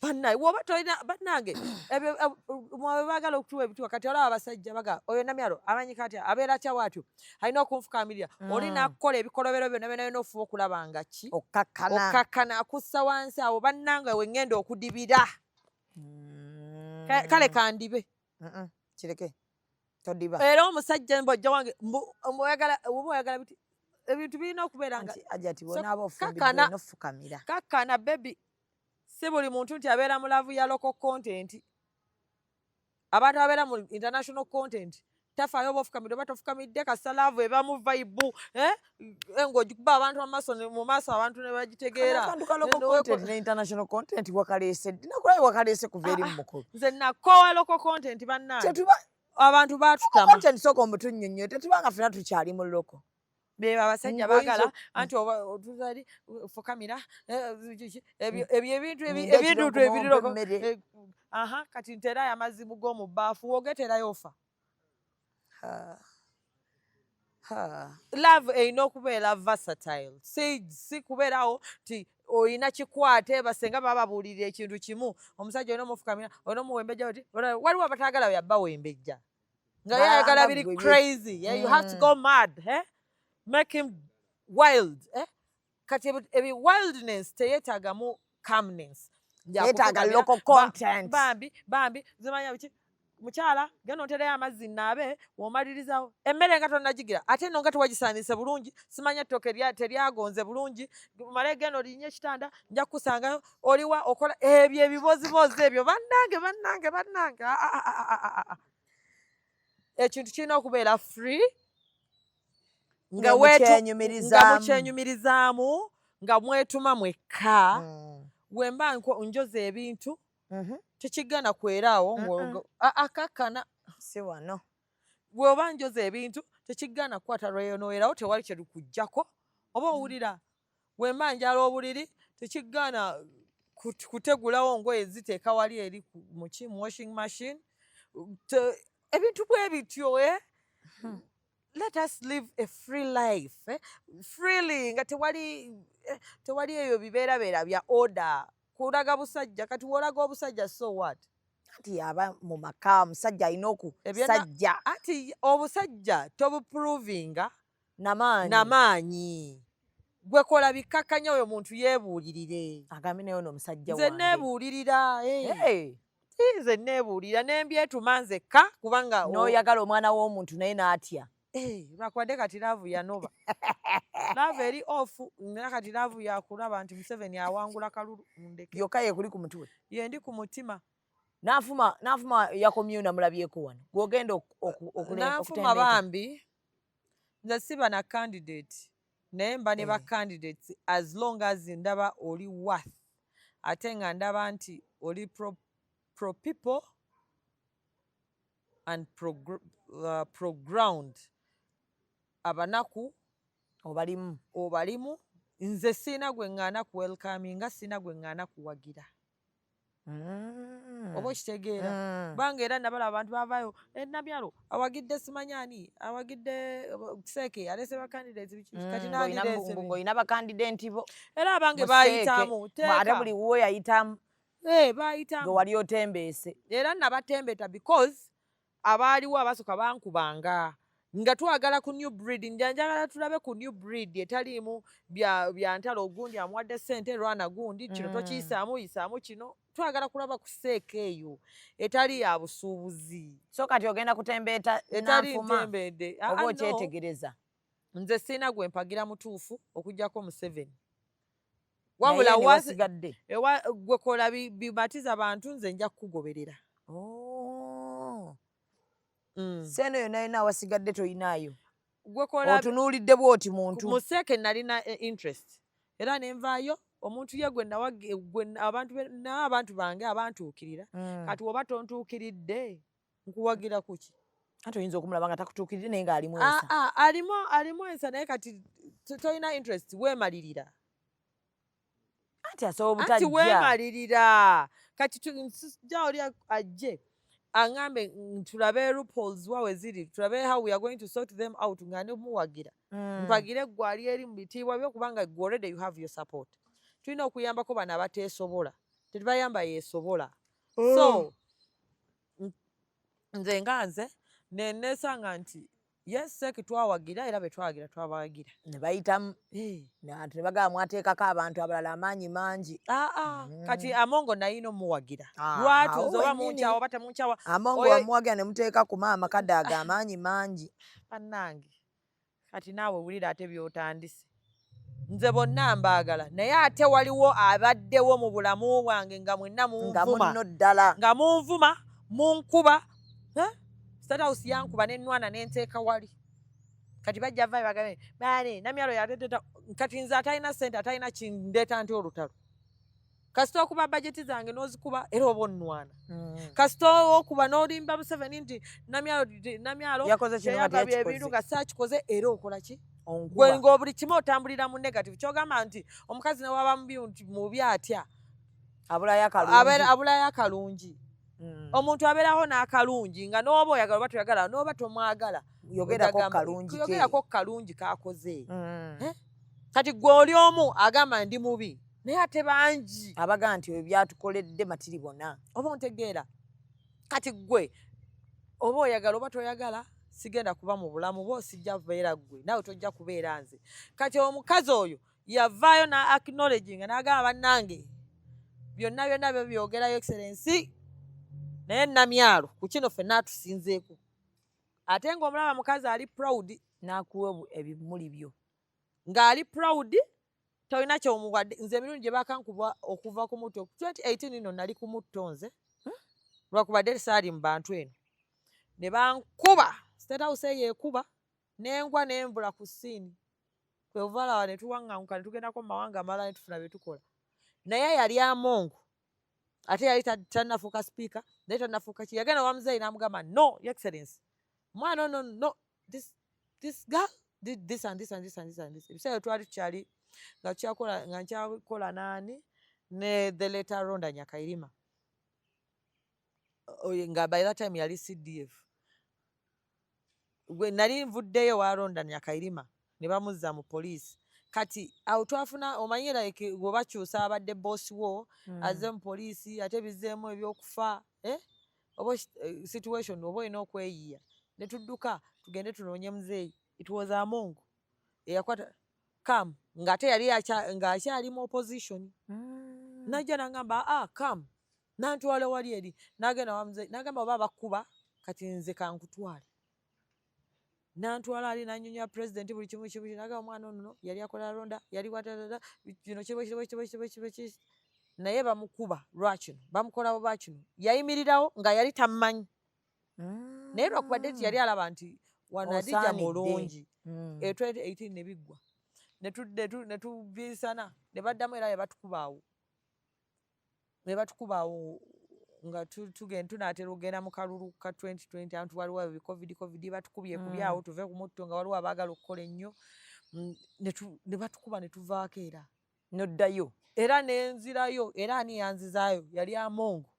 Bannaye, woba tolina, bannange, ebyo mwe baagala okutuwa ebitiibwa. Kati olaba abasajja baga oyo Namyalo amanyi kati abeera atya bwatyo, alina okunfukamirira. Oli nakukola ebikolobero byonna byonna byonna, ofuba okulaba nga ki? Okkakkana. Okkakkana, akussa wansi awo. Bannange, we ŋŋenda okudibira. Kale kandibe. Kireke, todiba. Era omusajja mbojja wange, oyagala oba oyagala biti, ebintu birina okubeera nga Ajati bonaaba ofumbiddwa nofukamira. Kakkana baby, si buli muntu nti abeera mu love ya local content. Abantu ababeera mu international content tafaayo oba ofukamidde oba tofukamidde, kasita love ebamu vibe, eh? Ng'ogikuba abantu amaaso mu maaso, abantu ne bagitegeera. Akantu ka local content ne international content wakaleese ddi? Nakulabe wakaleese kuva eri mu mukulu. Nze nakoowa local content, bannange. Tetuba Abantu baatutama. Content, sooka omutunnyonnyo, tetubanga ffena tukyali mu local. Beba abasajja baagala anti oba otuzali fukamira, ebyo ebyo ebintu ebintu ebiriroko. Aha, kati nterayo amazzi g'omu bbaafu, wogeterayo ofa. Love erina okubeera versatile, si kubeerawo nti olina kikwate. Basenga baba babuulirira ekintu kimu, omusajja olina omufukamira, olina omuwembejja oti. Waliwo abataagala yabba wembejja, nga yayagala biri crazy. Yeah, you have to go mad, eh? Make him wild, eh? Kati ebi wildness teyeetaagamu calmness. Yeetaaga local content. Bambi bambi, zimanya biki, mukyala genda ontereyo amazzi naabe, womalirizawo emmere nga tonnagigira, ate nno nga tewagisaanise bulungi, simanya ettooke teryagonze bulungi, male genda olinye ekitanda, nja kukusangayo oliwa okola ebyo ebibozibozi ebyo. Bannange, bannange, bannange, ah, ah, ah, ekintu kirina okubeera free nga mukyenyumirizaamu, nga mwetuma mwekka. Wemba njoza ebintu, tekigana kweraawo akakkana. Si wano. Bw'oba njoza ebintu, tekigana kukwata lweyonoerawo, tewali kyerukujjako, oba owulira? Wemba njala obuliri, tekigaana kutegulawo ngoye ziteeka wali eri muki, mu washing machine. Ebintu bwe bityo, eh? Let us live a free life, eh? Freely, nga tewali, tewali eyo bibeerabeera bya order kulaga busajja. Kati wolaga obusajja, so what? Anti yaba mu maka, omusajja alina okusajja. Anti obusajja tobuprovinga namaanyi. Namaanyi. Gwe kola bikkakkanya, oyo muntu yeebuulirire. Agambe naye ono omusajja. Nze neebuulirira, eh. Nze neebuulira nembyetuma nzekka, kubanga n'oyagala omwana w'omuntu naye n'atya. Lwakubadde kati love yanoba, love eri off, naye kati love yakulaba nti Museveni awangula kalulu, ndeke. Yokka yekuli ku mutwe. Yendi ku mutima. Nanfuma, Nanfuma yakomyewo, namulabyeko wano gwogenda. Nanfuma bambi, nze siba na candidate, naye mba ne ba candidates as long as ndaba oli worth, ate nga ndaba nti oli pro people and pro ground, abanaku. Obalimu. Obalimu. Nze siina gwe ŋŋaana ku welcominga, siina gwe ŋŋaana kuwagira. Oba okitegeera? Kubanga era nabala abantu bavaayo, Namyalo awagidde simanyi ani, awagidde Seeke, alese bacandidates biki. Kati nandireese Ng'olina bakandidenti bo. Era abange bayitamu. Ate buli wuwo yayitamu. Bayitamu. Gwe wali otembeese. Era nabatembeta because abaaliwo abasooka bankubanga. Nga twagala ku new breed, njagala tulabe ku new breed etaliimu bya ntalo. Ogundi amuwadde ssente, lwana gundi kino, tokiyisaamu, yisaamu kino. Twagala kulaba ku CEC eyo etali ya busuubuzi. So kati ogenda kutembeeta etali Nanfuma ntembedde. oba Ah, no. okyetegereza? Nze sirina gwe mpagira mutuufu okuggyako Museveni. Naye Wabula ne wasigadde ewa gwe kola bimatiza bantu, nze nja kukugoberera. Oh. Seeno yonna yonna awasigadde toyinaayo? Gwe kola Otunuulidde bw'oti muntu. Mu CEC nalina interest era nenvaayo. Omuntu ye gwe nawa gwe abantu nawe abantu bange abantuukirira. Kati woba tontuukiridde, nkuwagira kuki? Anti oyinza okumulaba nga takutuukiridde naye ng'alimu Ah, ensa. ah, alimu ensa, naye kati tolina interest, weemalirira. Anti asobola Anti obutajja. weemalirira. Kati ja oli ajje aŋŋambe tulabe loopholes wa we ziri, tulabe how we are going to sort them out, nga nemuwagira. Mpagire ggwe ali eri mu bitiibwa byo, kubanga gwe already you have your support. Tulina okuyambako bano abateesobola, tetubayamba yeesobola. So nze nga nze nenesanga nti yes, CEC twawagira, era be twawagira twabawagira. Ne bayitamu. Abantu ne bagamba mwateekako abantu abalala amaanyi mangi. Ah, ah. Kati Amongo nayina omuwagira. Ah, Lwatu awo nze oba wennyini. munkyawa oba temunkyawa. Amongo wamuwagira ne muteeka ku maama Kadaaga amaanyi mangi. Bannange, kati naawe wulira ate by'otandise. Nze bonna mbaagala, naye ate waliwo abaddewo mu bulamu bwange nga mwenna Nga munvuma. Munno ddala. Nga munvuma, munkuba. Eh? State House yankuba nenwana nenteeka wali. Kati bajja vayo bagambe bane Namyalo yateteta. Kati nze atalina ssente, atalina kindeeta nti olutalo, kasita okuba bajeti zange n'ozikuba era oba onnwana. Kasita okuba n'olimba Museveni nti Namyalo, Namyalo Yakoze kino nga teyagabye teyakikoze. ebintu nga saakikoze, era okola ki? Onkuba. Gwe ng'obuli kimu otambulira mu negative. Kyogamba nti omukazi ne waba mubi nti mubi atya, Abulayo akalungi. Abulayo akalungi. Omuntu abeerawo n'akalungi nga n'oba oyagala oba toyagala, n'oba tomwagala, Yogerako kalungi ke. Yogerako kalungi kakoze. Eh? Kati gwe oli omu agamba ndi mubi, naye ate bangi abagaa nti ebyo byatukoledde matiri bonna. Oba ontegeera? Kati gwe oba oyagala oba toyagala, sigenda kuba mu bulamu bwo, sijja kubeera ggwe, naawe tojja kubeera nze. Kati omukazi oyo yavaayo na acknowledging n'agamba, bannange, byonna byonna byo byogerayo, Excellency, naye Namyalo ku kino ffenna atusinzeeko. Ate ng'omulaba mukazi ali proud. N'akuwa ebimuli byo. Ng'ali proud, tolina kyomuwadde. Nze emirundi gye bakankuba okuva ku mutto 2018 nno nali ku mutto nze, lwakubadde saali mu bantu eno, ne bankuba State House eyo ekuba nengwa nenvula ku siini kweva laba ne tuwaŋŋanguka ne tugendako mu mawanga amalala ne tufuna bye tukola. Naye yali Amongo, ate yali tannafuuka sipiika, naye tannafuuka ki. Yagenda wa muzeeyi n'amugamba, "No, Your Excellence, mwana ono, no, this girl did this and this and this and this and this." Ebiseera twali tukyali nga tukyakola, nga nkyakola naani ne the late Aronda Nyakairima. Oyo nga by that time yali CDF. Gwe nali nvuddeyo wa Aronda Nyakairima ne bamuzza mu poliisi. Kati awo twafuna omanyi like gwe bakyusa abadde boss wo azze mu poliisi, ate bizzeemu ebyokufa, eh? Oba situation oba olina okweyiya ne tudduka tugende tunoonye muzeeyi. It was Amongo eyakwata kam, ng'ate yali ng'akyali mu opposition. Najja n'angamba, "Ah, come." Nantwala wali eri, n'agenda wa muzeeyi n'agamba, "Oba bakkuba, kati nze kankutwale." Nantwala ali nanyonya president buli kimu kimu. Nagamba, "Omwana ono no yali akola Ronda, yali watatata kino kibo kibo kibo kibo kibo kibo, naye bamukuba lwakino, bamukola bwa kino." Yayimirirawo nga yali tammanyi, naye lwakubadde nti yali alaba nti wano Adija Osaanidde. mulungi. E 2018 ne biggwa ne tubisana ne baddamu era ne batukubaawo nga tugenda tunaatera okugenda mu kalulu ka 2020. Anti waliwo ebyo COVID, COVID batukubye kubyawo tuve ku mutto, nga waliwo abaagala okukola ennyo. Ne batukuba ne tuvaako era. Noddayo. Era nenzirayo. Era ani yanzizaayo? Yali Amongo.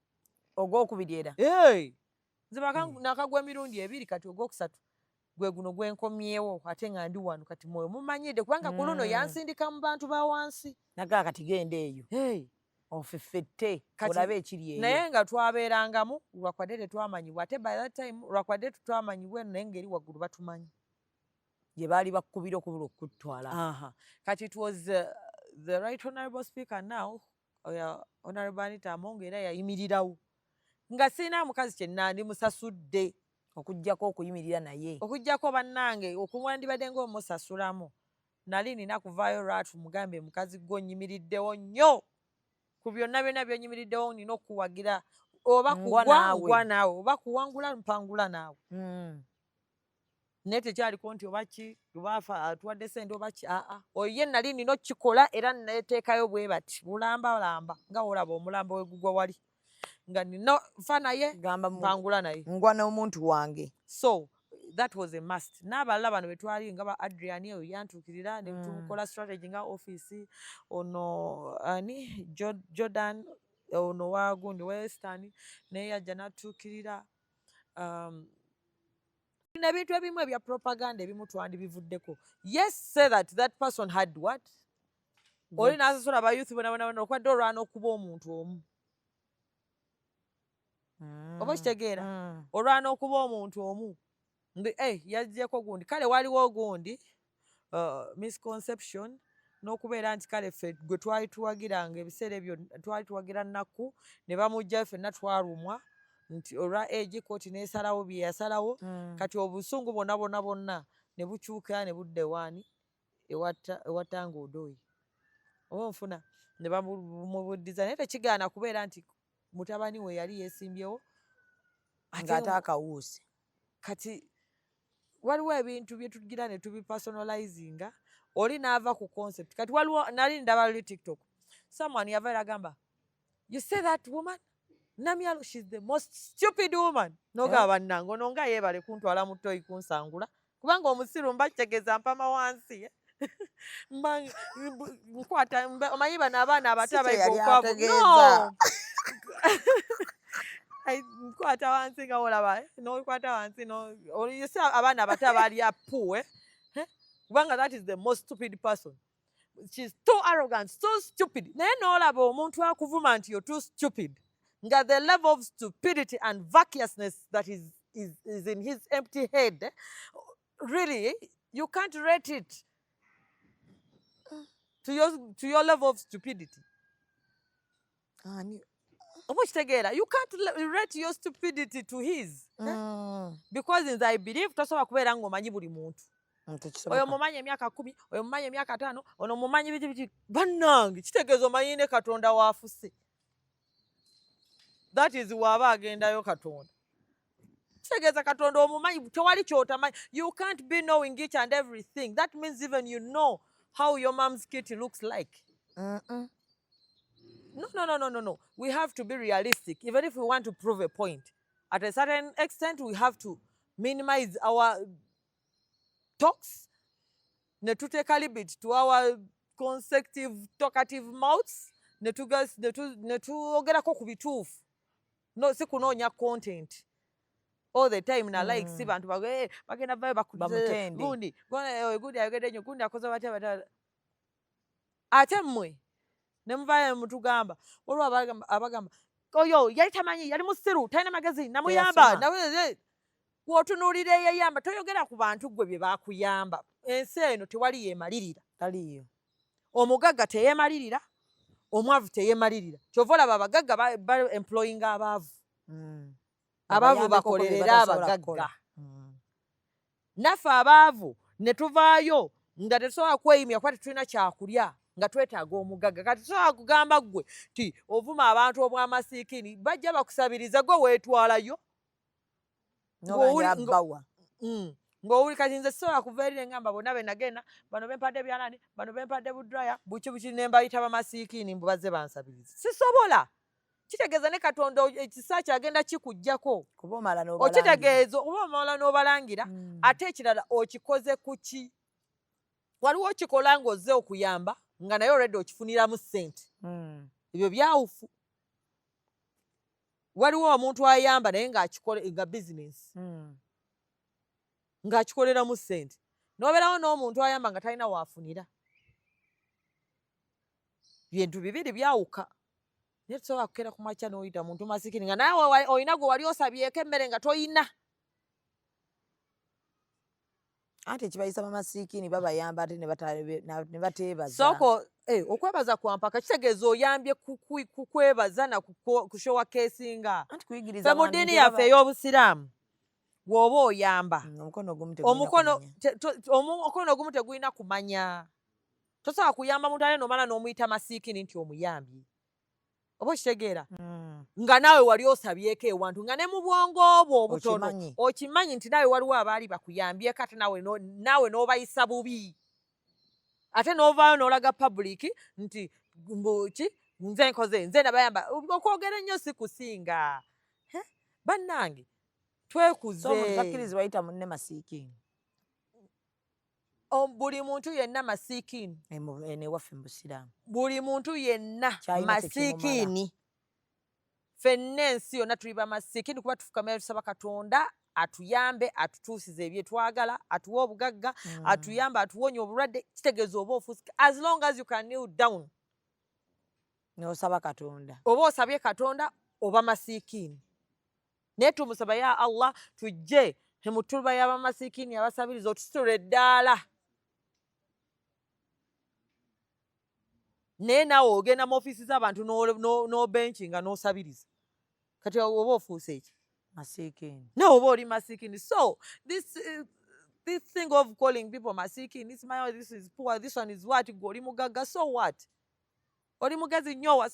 Ogwokubiri era. Hey! Nze nakagwa emirundi ebiri, kati ogwokusatu gwe guno gwenkomyewo, ate nga ndi wano kati mwoyo mumanyidde, kubanga ku luno yansindika mu bantu ba wansi. Nagaa kati genda eyo. Hey. Ofeffette Kati- olabe ekiri eyo. Naye nga twabeerangamu lwakwadde tetwamanyibwa, ate by that time lwakwadde tetwamanyibwa eno, naye ngeri waggulu batumanyi. Gye baali bakkubira okubula okukutwala. Aha. Kati it was the right honorable speaker now, Honorable Anita Among, era yayimirirawo nga sirina mukazi kyenandi musasudde. Okugjako okuyimirira naye. Okugjako bannange okumwandibadde ng'omusasulamu, nali nina kuvaayo lwatu mugambe, mukazi gwe onyimiriddewo nnyo ku byonna byonna byonyimiriddewo, nina okuwagira oba Ngwa kugwa naawe. Ngwa naawe, oba kuwangula mpangula naawe. Naye tekyaliko nti oba ki oba afa atuwadde sente oba ki. Aa, oyo ye nali nina okukikola era neteekayo bwe bati bulambalamba nga wolaba omulambo we gugwa wali nga nina fa naye gamba mpangula naye. Ngwa n'omuntu wange. So that was a must. N'abalala bano betwali nga ba Adrian, eyo yantuukirira ne tukola strategy nga office. Ono ani, Jordan ono wa gundi western, naye yajja n'atuukirira. Ebintu ebimu ebya propaganda ebimu twandibivuddeko. Yes, say that that person had what oli n'asasula abayouth bona bona bona okwadde olwana okuba omuntu omu, oba okitegeera? Olwana okuba omuntu omu ndi yaggyeko gundi. Kale waliwo gundi misconception n'okubeera nti kale ffe gwe twali tuwagiranga ebiseera ebyo, twali tuwagira nnaku ne bamuggyayo, ffenna twalumwa nti olwa age kooti n'esalawo bye yasalawo. Kati obusungu bwonna bwonna bwonna ne bukyuka ne budda ewaani, ewa Tanga Odoi, oba onfuna, ne bamubuddiza, naye tekigaana kubeera nti mutabani we yali yeesimbyewo ate ng'ate akawuusi. Kati waliwo ebintu bye tugira ne tubipersonalizinga, oli n'ava ku concept. Kati waliwo nali ndaba luli TikTok, someone yava era agamba, "You say that woman Namyalo, she's the most stupid woman." Nogaba bannange ono nga yeebale kuntwala mu toyi kunsangula, kubanga omusiru mba kitegeeza mpama wansi, eh. Mba nkwata omanyi bano abaana abato Si kye abayiga yali okwavu ategeeza. No. Ai, nkwata wansi nga olaba, eh, nokwata wansi no you see abaana abato abalya apu, eh? Eh? Kubanga that is the most stupid person, she's too arrogant, so stupid. Naye n'olaba omuntu akuvuma nti you're too stupid, nga the level of stupidity and vacuousness that is in his empty head, eh, really you can't rate it to your level of stupidity. Ani? Oba okitegeera, you can't rate your stupidity to his, eh? Because nze I believe tosobola kubeera ng'omanyi buli muntu. Tekisoboka. Oyo mumanyi emyaka 10, oyo mumanyi emyaka 5, ono mumanyi biki biki. Bannange, kitegeeza omanyi ne Katonda waafuse. That is waaba agendayo Katonda, kitegeeza Katonda omumanyi, tewali kyotamanyi. You can't be knowing each and everything. That means even you know how your mom's kitty looks like. No, no, no, no, no, no. We have to be realistic. Even if we want to prove a point, at a certain extent, we have to minimize our talks, ne tuteeka limit to our consecutive talkative mouths, ne tuogerako ku bituufu, no si kunoonya content all the time na likes. Bantu bagenda vayo Bamutende. Gundi gundi ayogedde nnyo, gundi akoze batya batya, ate mmwe ne muvaayo ne mutugamba. Waliwo abagamba oyo yali tamanyi, yali musiru, talina magezi, namuyamba. Teyasoma. Bw'otunuulira eyayamba, toyogera ku bantu ggwe bye baakuyamba. Ensi eno tewali yeemalirira. Taliiyo. Omugagga teyeemalirira, omwavu teyeemalirira. Kyova olaba abagagga ba employinga abaavu. Abaavu Babayambeko bye bakolerere batasobola abagagga. kukola. Naffe abaavu ne tuvaayo nga tetusobola kweyimya kuba tetulina kyakulya, nga twetaaga omugagga. Kati tusobola kugamba ggwe ti ovuma abantu obwamasiikini, bajja bakusabiriza, gwe weetwalayo. N'obanja abbawa. Ng'owuli kati nze sisobola kuva eri nengamba bonna be nagenda bano bempadde byalaani, bano bempadde budraya buki buki, ne mbayita bamasiikiini mbu bazze bansabiriza. Sisobola. Kitegeeza ne Katonda ekisa kyagenda kikuggyako. Kuba omala n'obalangira. Okitegeeza oba omala n'obalangira. Ate ekirala okikoze ku ki? Waliwo okikola ng'ozze okuyamba nga naye already okifuniramu ssente. Ebyo byawufu. Waliwo omuntu ayamba naye ng'akikola nga bizinesi, ng'akikoleramu ssente, n'obeerawo n'omuntu ayamba nga talina waafunira. Bintu bibiri byawuka. Naye tusobola kukeera ku makya n'oyita muntu masikini nga naawe olina gwe wali osabyeko emmere nga toyina. Anti ekibayisa bamasiikini babayamba ate ne bateebaza. Soko okwebaza kwa mpaka kitegeeza oyambye kukwebaza na kushowa kesinga. Anti kuyigiriza mu ddiini yaffe ey'Obusiraamu bw'oba oyamba omukono ogumu tegulina kumanya. Tosobola kuyamba muntu ate n'omala n'omuyita masiikini nti omuyambye. Oba okitegeera nga naawe wali osabyeko ewantu nga ne mu bwongo obwo obutono okimanyi nti naawe waliwo abaali bakuyambyeko ate naawe n'obayisa bubi ate n'ovaayo n'olaga public nti mbuki nze nkoze nze nabayamba. Okwogera ennyo si kusinga. Bannange twekuze. Takkirizibwa yita munne masiikini. Buli muntu yenna masiikini. Ewaffe mu Busiraamu. Buli muntu yenna masiikini. Ffenna ensi yonna tuli bamasiikini kuba tufukamira tusaba Katonda atuyambe atutuusize ebye twagala, atuwe obugagga, atuyambe atuwonye obulwadde. Kitegeeza oba ofuuse as long as you can kneel down n'osaba Katonda. Oba osabye Katonda oba masiikini. Naye tumusaba ya Allah tujje mu ttuluba y'abamasiikini abasabiriza otusitula eddaala. Naye naawe ogenda mu ofiisi z'abantu n'obenki nga n'osabiriza. Kati oba ofuuse eki? Masiikini. Nawe oba oli masiikini. So this thing of calling people masiikini, this my, this is poor, this one is what, gwe oli mugagga, so what? Oli mugezi nnyo,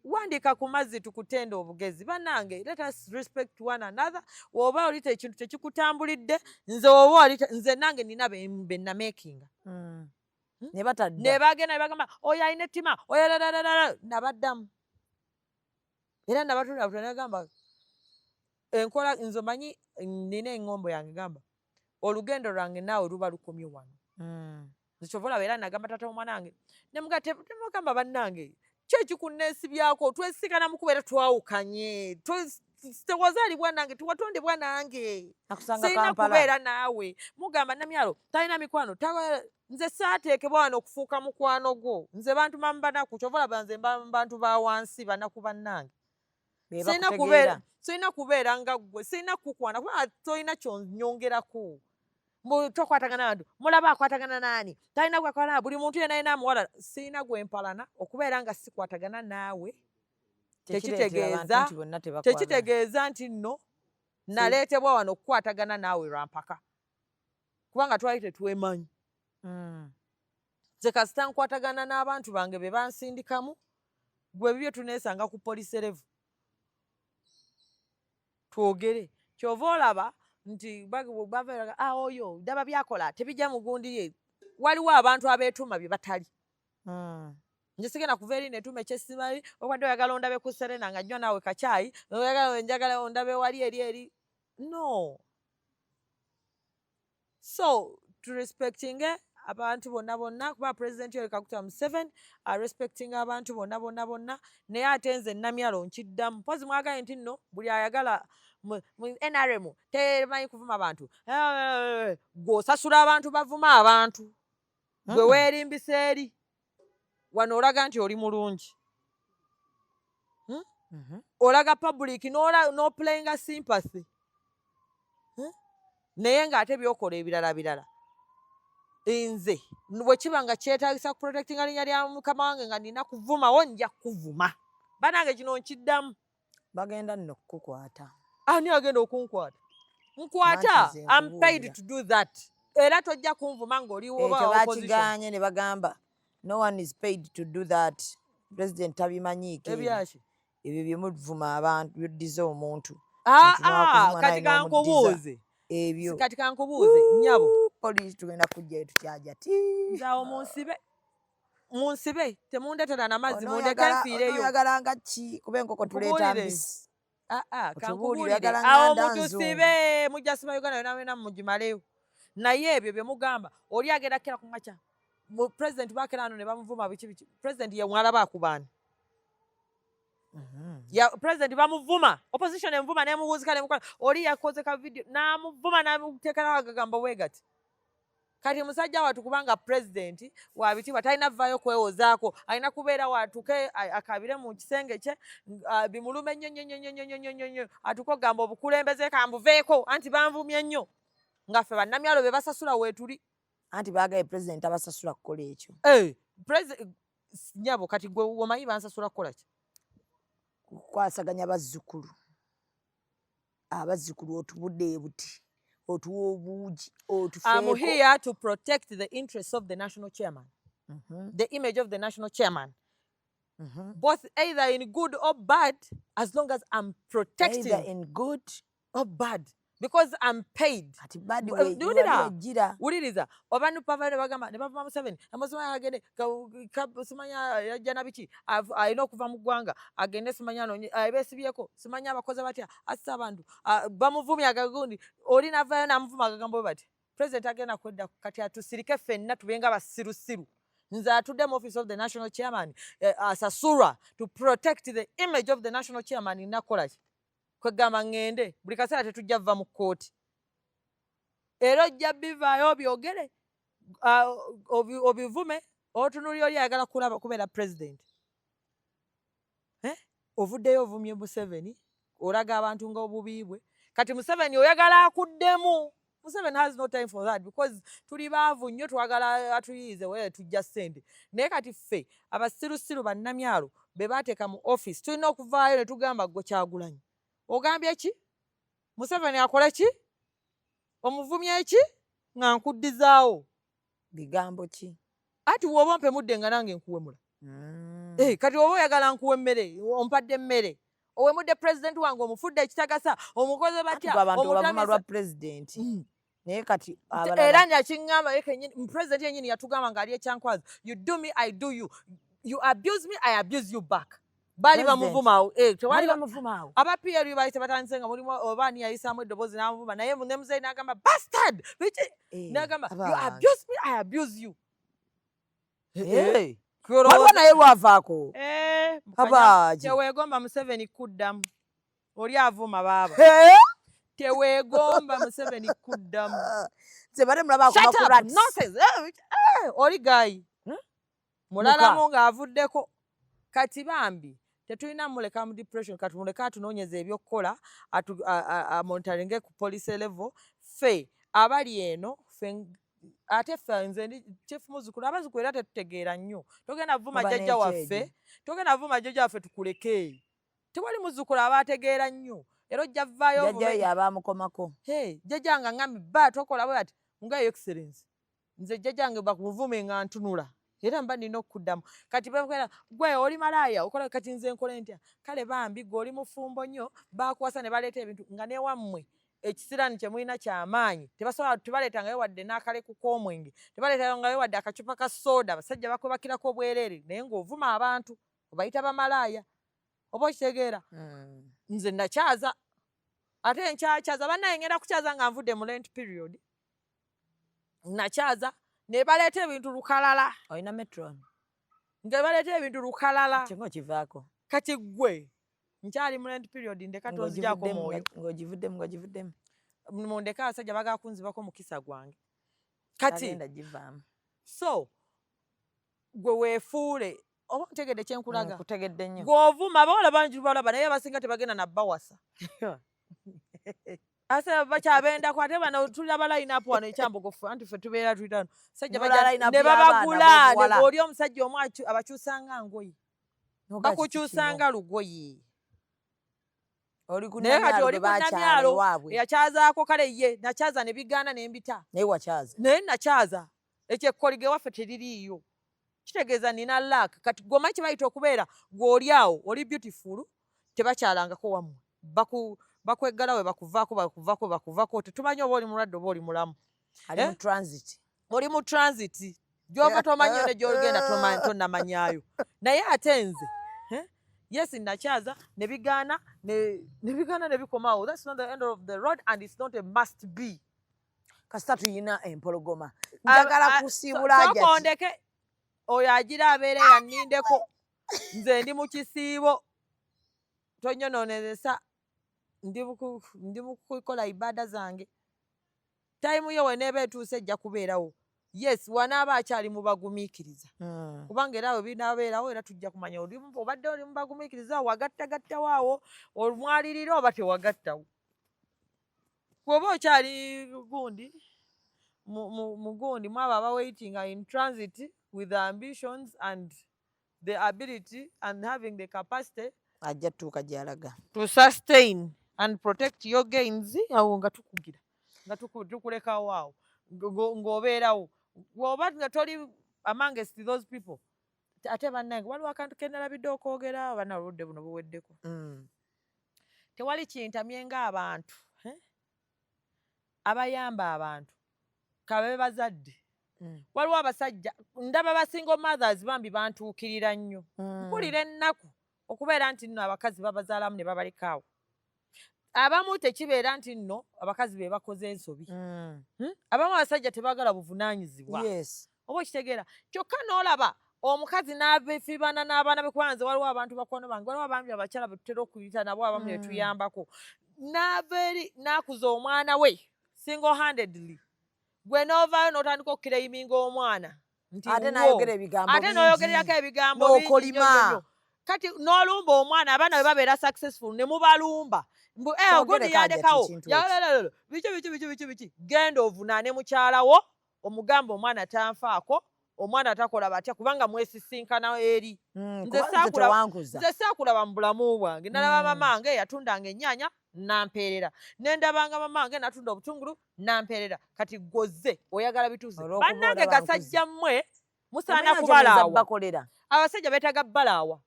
wandiika ku mazzi tukutenda obugezi. Bannange, let us respect one another. Oba olita ekintu tekikutambulidde, nze oba olita nze nange nina be namakinga. Ne batadda. Ne bagenda ne bagamba oyo alina ettima, oyo dadadada, nabaddamu. Era nabatunda butona gamba enkola nze omanyi nina engombo yange gamba olugendo lwange naawe luba lukomye wano. Nze kyova olaba era nagamba taata w'omwana wange ne mugamba bannange ki ekikunneesibyako twesigana mu kubeera twawukanye tewazaalibwa nange tewatondebwa nange sirina kubeera naawe. Mugamba Namyalo talina mikwano, nze saateekebwa wano okufuuka mukwano gwo. Nze bantu banaku kyova olaba nze bantu ba wansi banaku bannange. Sirina kubeera nga ggwe, sirina kukwana kubanga tolina ky'onyongerako. Tokwatagana bantu, mulaba akwatagana naani, talina gwakwatagana, buli muntu yenna yenna amuwala. Sirina gwe mpalana okubeera nga sikwatagana naawe tekitegeeza nti nno naleetebwa wano okukwatagana naawe lwa mpaka kubanga twali tetwemanyi. Nze kasita nkwatagana n'abantu bange be bansindikamu, gwe bibyo tuneesanga ku police level twogere. Kyova olaba nti bava oyo ddaba byakola tebijja mu gundi ye. Waliwo abantu abeetuuma bye batali. Nze sigenda kuva eri netuuma ekyesimanyi, obadde oyagala ondabe ku Serena nga nnywa naawe kacaayi, oyagala njagala ondabe wali eri eri. No. So to respecting abantu bonna bonna kuba President Yoweri Kaguta Museveni arespecting abantu bonna bonna bonna. Naye ate nze Namyalo nkiddamu mpozi mwagaye nti nno buli ayagala mu NRM temanyi kuvuma bantu, gwe osasula abantu bavuma abantu, gwe weerimbisa eri wano olaga nti oli mulungi, olaga public n'oplayinga sympathy, naye ng'ate by'okola ebirala birala. Nze bwe kiba nga kyetaagisa kuprotectinga linnya lya mukama wange nga nina kuvumawo nja kuvuma. Bannange kino nkiddamu. Bagenda nno kukukwata. Ani agenda okunkwata? Nkwata, I'm paid to do that. Era tojja kunvuma ng'oli oba opposition. Bakiganye ne bagamba no one is paid to do that. President tabimanyiiko. Ebyaki? Ebyo bye muvuma abantu byoddiza omuntu. Kati kankubuuze. Ebyo. Kati kankubuuze nnyabo. Poliisi tugenda kujjayo tukyaja ti. Nze awo munsibe. Munsibe temundetera n'amazzi mundeke nfiireyo. Oyagala nga ki kuba enkoko tuleeta mbisi. Kankubuulire awo mutusibe mujja siba Uganda yonna yonna mugimaleyo. Naye ebyo bye mugamba oli agenda kera ku makya. President bakera wano ne bamuvuma biki biki. President ye mwalaba akubaani. Ya president bamuvuma, opposition emuvuma nemuwuzika nemukola. Oli yakoze ka video n'amuvuma n'amuteekerawo agagambo bwe gati. Kati musajja wattu, kubanga pulezidenti wabitiibwa, talina vaayo kwewozaako, alina kubeera watuke akabire mu kisenge kye, bimulume nnyo nnyo nnyo nnyo nnyo nnyo nnyo, atuke okugamba obukulembeze kambuveeko, anti banvumye nnyo, nga ffe bannamyalo be basasula weetuli. Anti baagaye pulezidenti abasasula kukola ekyo. Eh, nyabo, kati gwe omanyi bansasula kukola ki? Kukwasaganya bazzukulu, abazzukulu otubudde buti, otuwa obuugi. I'm Otufeeko. here to protect the interests of the national chairman, the image of the national chairman, both either in good or bad, as long as I'm protecting Either in good or bad, because I'm paid. Kati bad Wulira. wejjira. Wuliriza, oba NUP ne bagamba ne bavuma Museveni, amusimanya agende simanya yajja na biki, alina okuva mu ggwanga agende, simanya anoonye beesibyeko, simanya abakoze batya, assa abantu, bamuvumye agagundi, oli navayo n'amuvuma agagambo bwe bati, president agenda kwedda. Kati atusirike ffenna tube nga basirusiru. Nze atudde mu office of the national chairman, asasulwa to protect the image of the national chairman, nakola ki? Kwegamba ŋŋende buli kaseera, tetujja vva mu kkooti, era ojja bivaayo obyogere, obivume, otunuulira oli ayagala kulaba kubeera president. Eh? Ovuddeyo ovumye Museveni, olaga abantu nga obubi bwe. Kati Museveni oyagala akuddemu. Museveni has no time for that, because tuli baavu nnyo, twagala atuyiize were tujja ssente. Naye kati ffe abasirusiru bannamyalo be baateeka mu office tulina okuvaayo ne tugamba, gwe Kyagulanyi ogambye ki? Museveni akole ki? Omuvumye ki? Nga nkuddizaawo. Bigambo ki? Ati woba ompemudde nga nange nkuwemula. Eh, kati oba oyagala nkuwa emmere, ompadde emmere, owemudde pulezidenti wange, omufudde ekitagasa, omukoze batya? Ati abantu obavuma lwa omutamisa- pulezidenti, naye kati era abalala nakiŋŋamba ye kennyini, pulezidenti yennyini yatugamba ng'ali ekyankwazi, "You do me, I do you. You abuse me, I abuse you back." Baali President. bamuvuma awo. Eh, tewali Baali bamuvuma awo. Aba PLU baali tebatandise nga mulimu oba ani yayisaamu eddoboozi n'amuvuma, naye ne muzeeyi n'agamba, "Bastard!" Biki? Eh, N'agamba, "You abange. abuse me, I abuse you." Eh, Kyolowooza- waliwo naye lwavaako. Eh, Abaagi. Teweegomba Museveni kuddamu, oli avuma baaba. Eh? Teweegomba Museveni kuddamu. Nze bade mulaba Shut akoma ku up, rats. nonsense. Eh, eh, oli gayi mulalamu ng'avuddeko. Kati bambi tetulina muleka mu depression, kati muleke atunoonyeza ebyokukola, amonitoringe ku police level. Ffe abali eno, ffe ate ffe, nze ndi chief muzukulu, abazukulu era tetutegeera nnyo. Togenda vuma Muba jjajja waffe, n'ekyejo. togenda vuma jjajja waffe, tukuleke. Tewali muzukulu aba ategeera nnyo, era ojja vaayo Jjajja we yaba amukomako. Hey, jjajja nga ngambye ba tokola bwe ati nga Your Excellence, nze jjajjange bakumuvume nga ntunula, era mba nina okuddamu. Kati bakwera gwe oli malaaya okola, kati nze nkola ntya? Kale bambi gwe oli mufumbo nnyo, bakuwasa ne baleeta ebintu nga newammwe ekisiraani kye mulina kyamaanyi, tebasobola, tebaleetangayo wadde n'akaleku k'omwenge, tebaleetangayo wadde akacupa ka sooda, abasajja bakwebakirako obwereere, naye ng'ovuma abantu obayita bamalaaya. Oba okitegeera? Nze nakyaza, ate nkyakyaza. Bannaye, ngenda kukyaza nga nvudde mu Lent period. Nakyaza ne baleeta ebintu lukalala. Olina metron. Nga baleeta ebintu lukalala. Kinga okivaako. Kati gwe nkyali mu Lent period, ndeka, tonzigyako mwoyo. Ng'ogivuddemu, ng'ogivuddemu. Mundeka, abasajja bagala kunzibako mukisa gwange kati. Tagenda givaamu. So gwe weefuule oba ntegedde kyenkulaga. Nkutegedde nnyo. Gw'ovuma abawala bangi balaba, naye abasinga tebagenda nabbawasa, ase bakyabendako. Ate bano tulaba line up wano ekyambogo, anti ffe tubeera tuyita wano sajja Mulala line up ne y'abaana babagula b'obuwala. Oli omusajja omu abakyusanga ngoye, bakukyusanga lugoye. Oli ku Naye kati Namyalo oli gwe ku bakyala Namyalo ewaabwe. Yakyazaako kale ye nakyaza ne bigaana ne mbita. Naye wakyaza. Naye nakyaza, ekyo ekkoligo ewaffe teririiyo, kitegeeza nina luck. Kati goma kye bayita okubeera gw'oli awo oli beautiful, tebakyalangako wammwe, bakweggala we bakuvaako, bakuvaako, bakuvaako, tetumanyi oba oli mulwadde oba oli mulamu. Ali Eh? mu transit. Oli mu transit, gyova tomanyi ne gyogenda, tonamanyaayo. Naye ate nze, eh, yes, nakyaza ne bigaana, ne bigaana ne bikomaawo. That's not the end of the road and it's not a must be. Kasita tuyina empologoma, njagala kusiibula ajati. Sokondeke oyo agira abeera yannindeko, nze ndi mu kisiibo, tonyonoonezesa, ndi mu kukola ibaada zange. Time yo weneeba etuuse ejja kubeerawo. Yes, wanaaba akyali mu bagumiikiriza, kubanga era we binaabeerawo era tujja kumanya obadde oli mu bagumiikiriza, wagattagattawo awo omwalirira oba tewagattawo. Bw'oba okyali gundi mu gundi mwabo aba waiting in transit with the ambitions and the ability and having the capacity Ajja tuuka gy'alaga. to sustain and protect your gains, awo nga tukugira nga tukulekawo awo ng'obeerawo. Bw'oba nga toli amongst those people, ate bannange, waliwo akantu ke nalabidde okwogera, banna, oludde buno buweddeko. Tewali kintamye ng'abantu, eh? Abayamba abantu kababe bazadde. Waliwo abasajja ndaba ba single mothers bambi bantuukirira nnyo. Mpulira ennaku okubeera nti nno abakazi babazaalamu ne babalekaawo. Abamu tekibeera nti nno abakazi be bakoze ensobi. Abamu abasajja tebaagala buvunaanyizibwa. Oba okitegeera? Kyokka n'olaba omukazi n'abefiibana n'abaana be, kubanga nze waliwo abantu bakwano bange, waliwo abambi abakyala be tutera okuyita nabo, abamu ne tuyambako, n'ava eri n'akuza omwana we single handedly, gwe n'ovaayo n'otandika okuclaiminga omwana nti Ate wuwo. n'ayogera ebigambo Ate bingi. n'oyogererako ebigambo bingi nnyo. N'okolima. Nnyo nnyo. Kati n'olumba omwana, abaana bwe babeera successful ne mubalumba mbu eh, Kyogere gundi kajja yandekawo. ekintu ekyo. Yalalala, biki biki biki biki biki. Genda ovunaane mukyala wo, omugambe omwana tanfaako, omwana takola batya, kubanga mwesisinkana eri. Nze Kubanga nze tewankuza. Nze saakulaba mu bulamu bwange. Nalaba mamange yatundanga ennyaanya nampeerera, ne ndabanga mamange natunda obutungulu nampeerera. Kati gozze oyagala bituuse. Olw'okuba Bannange, olaba nkuze. gasajja mmwe musaana Omanyi nze kubalaawa. Bakolera. Abasajja beetaaga balaawa.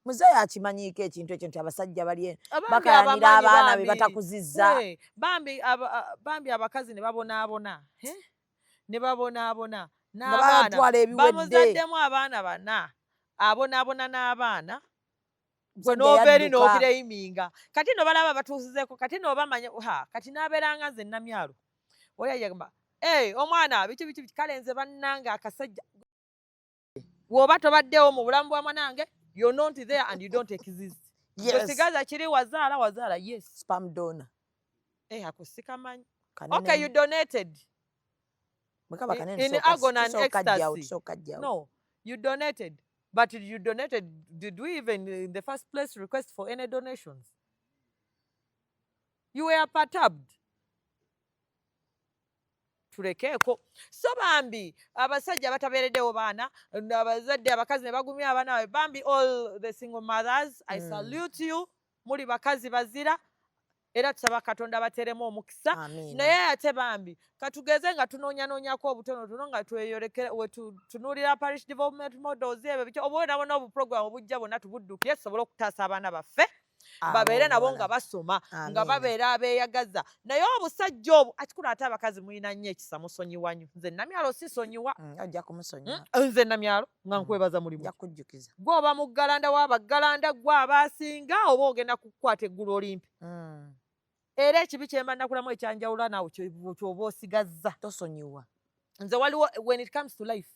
Muzeeyi akimanyiiko ekintu ekyo nti abasajja bali Abambi bakayanira abamanyi abaana be bambi. batakuzizza. Bambi bambi abakazi ne babonaabona, eh? Ne babonaabona Nga n'abaana batwala ebiwedde. Bamuzaddemu abaana bana, abonaabona n'abaana. Gwe Omusajja n'ova eri yadduka. n'oclaiminga. Kati no balaba batuusizeeko, kati no bamanya ha kati n'abeeranga nze Namyalo oyo yagamba, "Hey, omwana biki biki biki." Kale nze bannange, akasajja bw'oba tobaddewo mu bulamu bwa mwanange, you're not there and you don't exist. Osigaza kiri wazaala wazaala, yes. Sperm donor. Eh, ako sikamanyi. Kanene. Okay, you donated. Bwe kaba kanene In agony and ecstasy. tusooka jjawo. No, you donated, but you donated, did we even in the first place request for any donations? You were perturbed. Tulekeeko. So bambi abasajja batabeereddewo baana, abazadde abakazi ne bagumya abaana baabwe. Bambi, all the single mothers, I salute you. Muli bakazi bazira, era tusaba Katonda bateremu omukisa. Amiina. Naye ate bambi, katugeze nga tunoonyanoonyako obutonotono nga tweyolekera wetutunuulira parish development models, ebyo biki, oba nabona obuprogram obujja bwonna tubuddukire, tusobole okutaasa abaana baffe babeere nabo nga basoma, nga Amiina. babeera abeeyagaza. Naye obusajja obwo akikula, ate abakazi mulina nnyo ekisa, musonyiwa nnyo. Nze Namyalo sisonyiwa. Ojja kumusonyiwa. Nze Namyalo nga nkwebaza mulimu. Ojja kujjukiza. Gwe oba muggalanda w'abaggalanda, gwe abasinga oba ogenda kukwata eggulu olimpi. Era ekibi kyemba nakulamu ekyanjawula naawe kyoba osigazza. Tosonyiwa. Nze waliwo, when it comes to life,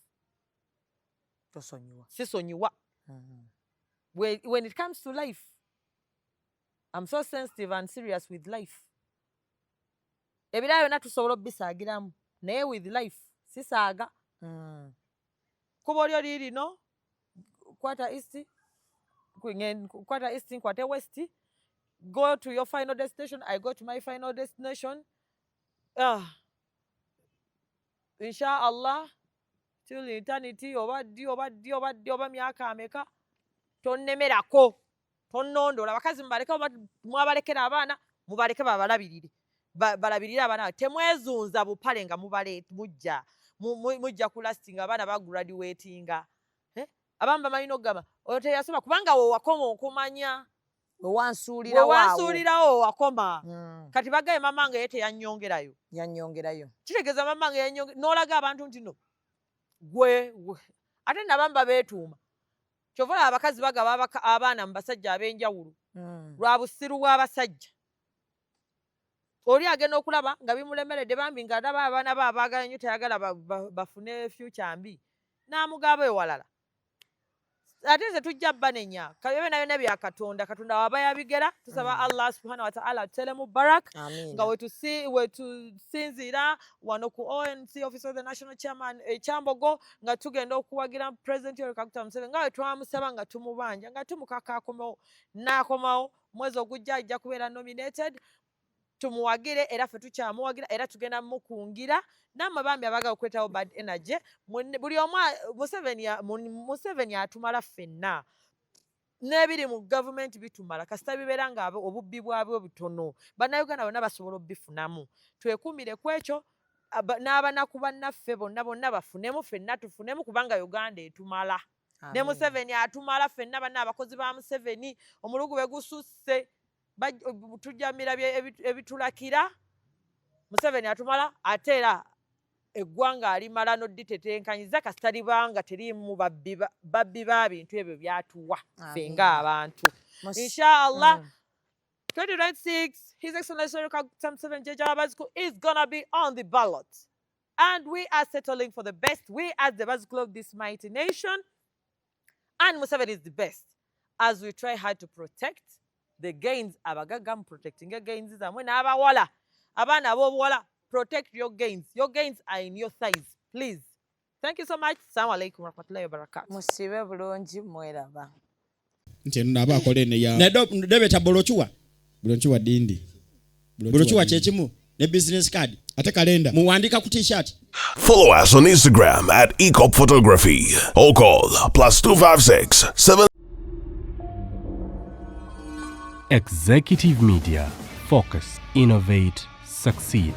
Tosonyiwa. sisonyiwa. When it comes to life, I'm so sensitive and serious with life. Ebirala byonna tusobola obisaagiramu, naye with life sisaaga. Kuba oli oli lino kwata east, kwata east, nkwate west, go to your final destination, I go to my final destination. Ah. Insha Allah till eternity, oba ddi oba ddi oba ddi oba myaka ameka, tonnemerako, tonnondola. Abakazi mubaleke, oba mwabalekera abaana, mubaleke babalabirire. Balabirire abaana. Temwezunza bupale nga mubale mujja mujja ku last nga abaana bagraduatinga. Eh? Abamu bamalina okugamba oyo teyasoma, kubanga we wakoma okumanya. Wewansuulirawo. Wewansuulirawo wakoma. Kati bagaye mama nga ye teyannyongerayo. Yannyongerayo. Kitegeeza mama nga yannyonge, n'olaga abantu nti no gwe ate nabamu babeetuuma. Kyova olaba abakazi bagaba abaana mu basajja ab'enjawulo lwa busiru bw'abasajja. Oli agenda okulaba nga bimulemeredde, bambi ng'alaba abaana be abaagala nnyo, tayagala bafune future mbi, n'amugaba ewalala. Ate tetujja banenya, kabyona byonna bya Katonda. Katonda waba yabigera, tusaba Allah subhanahu wa ta'ala atuteremu barak. Nga wetusinziira wano ku ONC, Office of the National Chairman ekyambogo, nga tugenda okuwagira President Yoweri Kaguta Museveni nga wetwamusaba, nga tumubanja, nga tumukaka akomewo, n'akomawo. Mwezi ogujja ajja kubeera nominated. Tumuwagire, era ffe tukyamuwagira, era tugenda mukungira. Nammwe bambi abaagala okuleetawo bad energy, buli omu, Museveni atumala ffenna, n'ebiri mu gavumenti bitumala. Kasita bibeera nga obubbi bwabwe butono, Bannayuganda bonna basobola obifunamu. Twekumire ku ekyo, n'abanaku bannaffe bonna bonna bafunemu, ffenna tufunemu, kubanga Uganda etumala ne Museveni atumala ffenna. Banna abakozi ba Museveni, omulugu bwe gususse, tujamira ebitulakira. Museveni atumala, ate era eggwanga alimala n'oditetenkanyiza, kasita libanga teriimu babbi ba bintu ebyo byatuwa ffe ng'abantu. Inshallah, 2026, His Excellency Kaguta Museveni Jjajja Bazzukulu is gonna be on the ballot, and we are settling for the best. We as the Bazzukulu of this mighty nation, and Museveni is the best, as we try hard to protect the gains. Abagagga, mu protecting gains zammwe, n'abawala, abaana ab'obuwala, protect your gains. Your gains are in your thighs, please. Thank you so much. Assalamu alaikum warahmatullahi wabarakatuh. Musibe bulungi, mweraba. Nti eno naaba akola eno ya Debeta brochure. Brochure dindi. Brochure kyekimu ne business card. Ate kalenda. Muwandika ku T-shirt. Follow us on Instagram at Ecop Photography or call +256 7 Executive Media. Focus, innovate, succeed.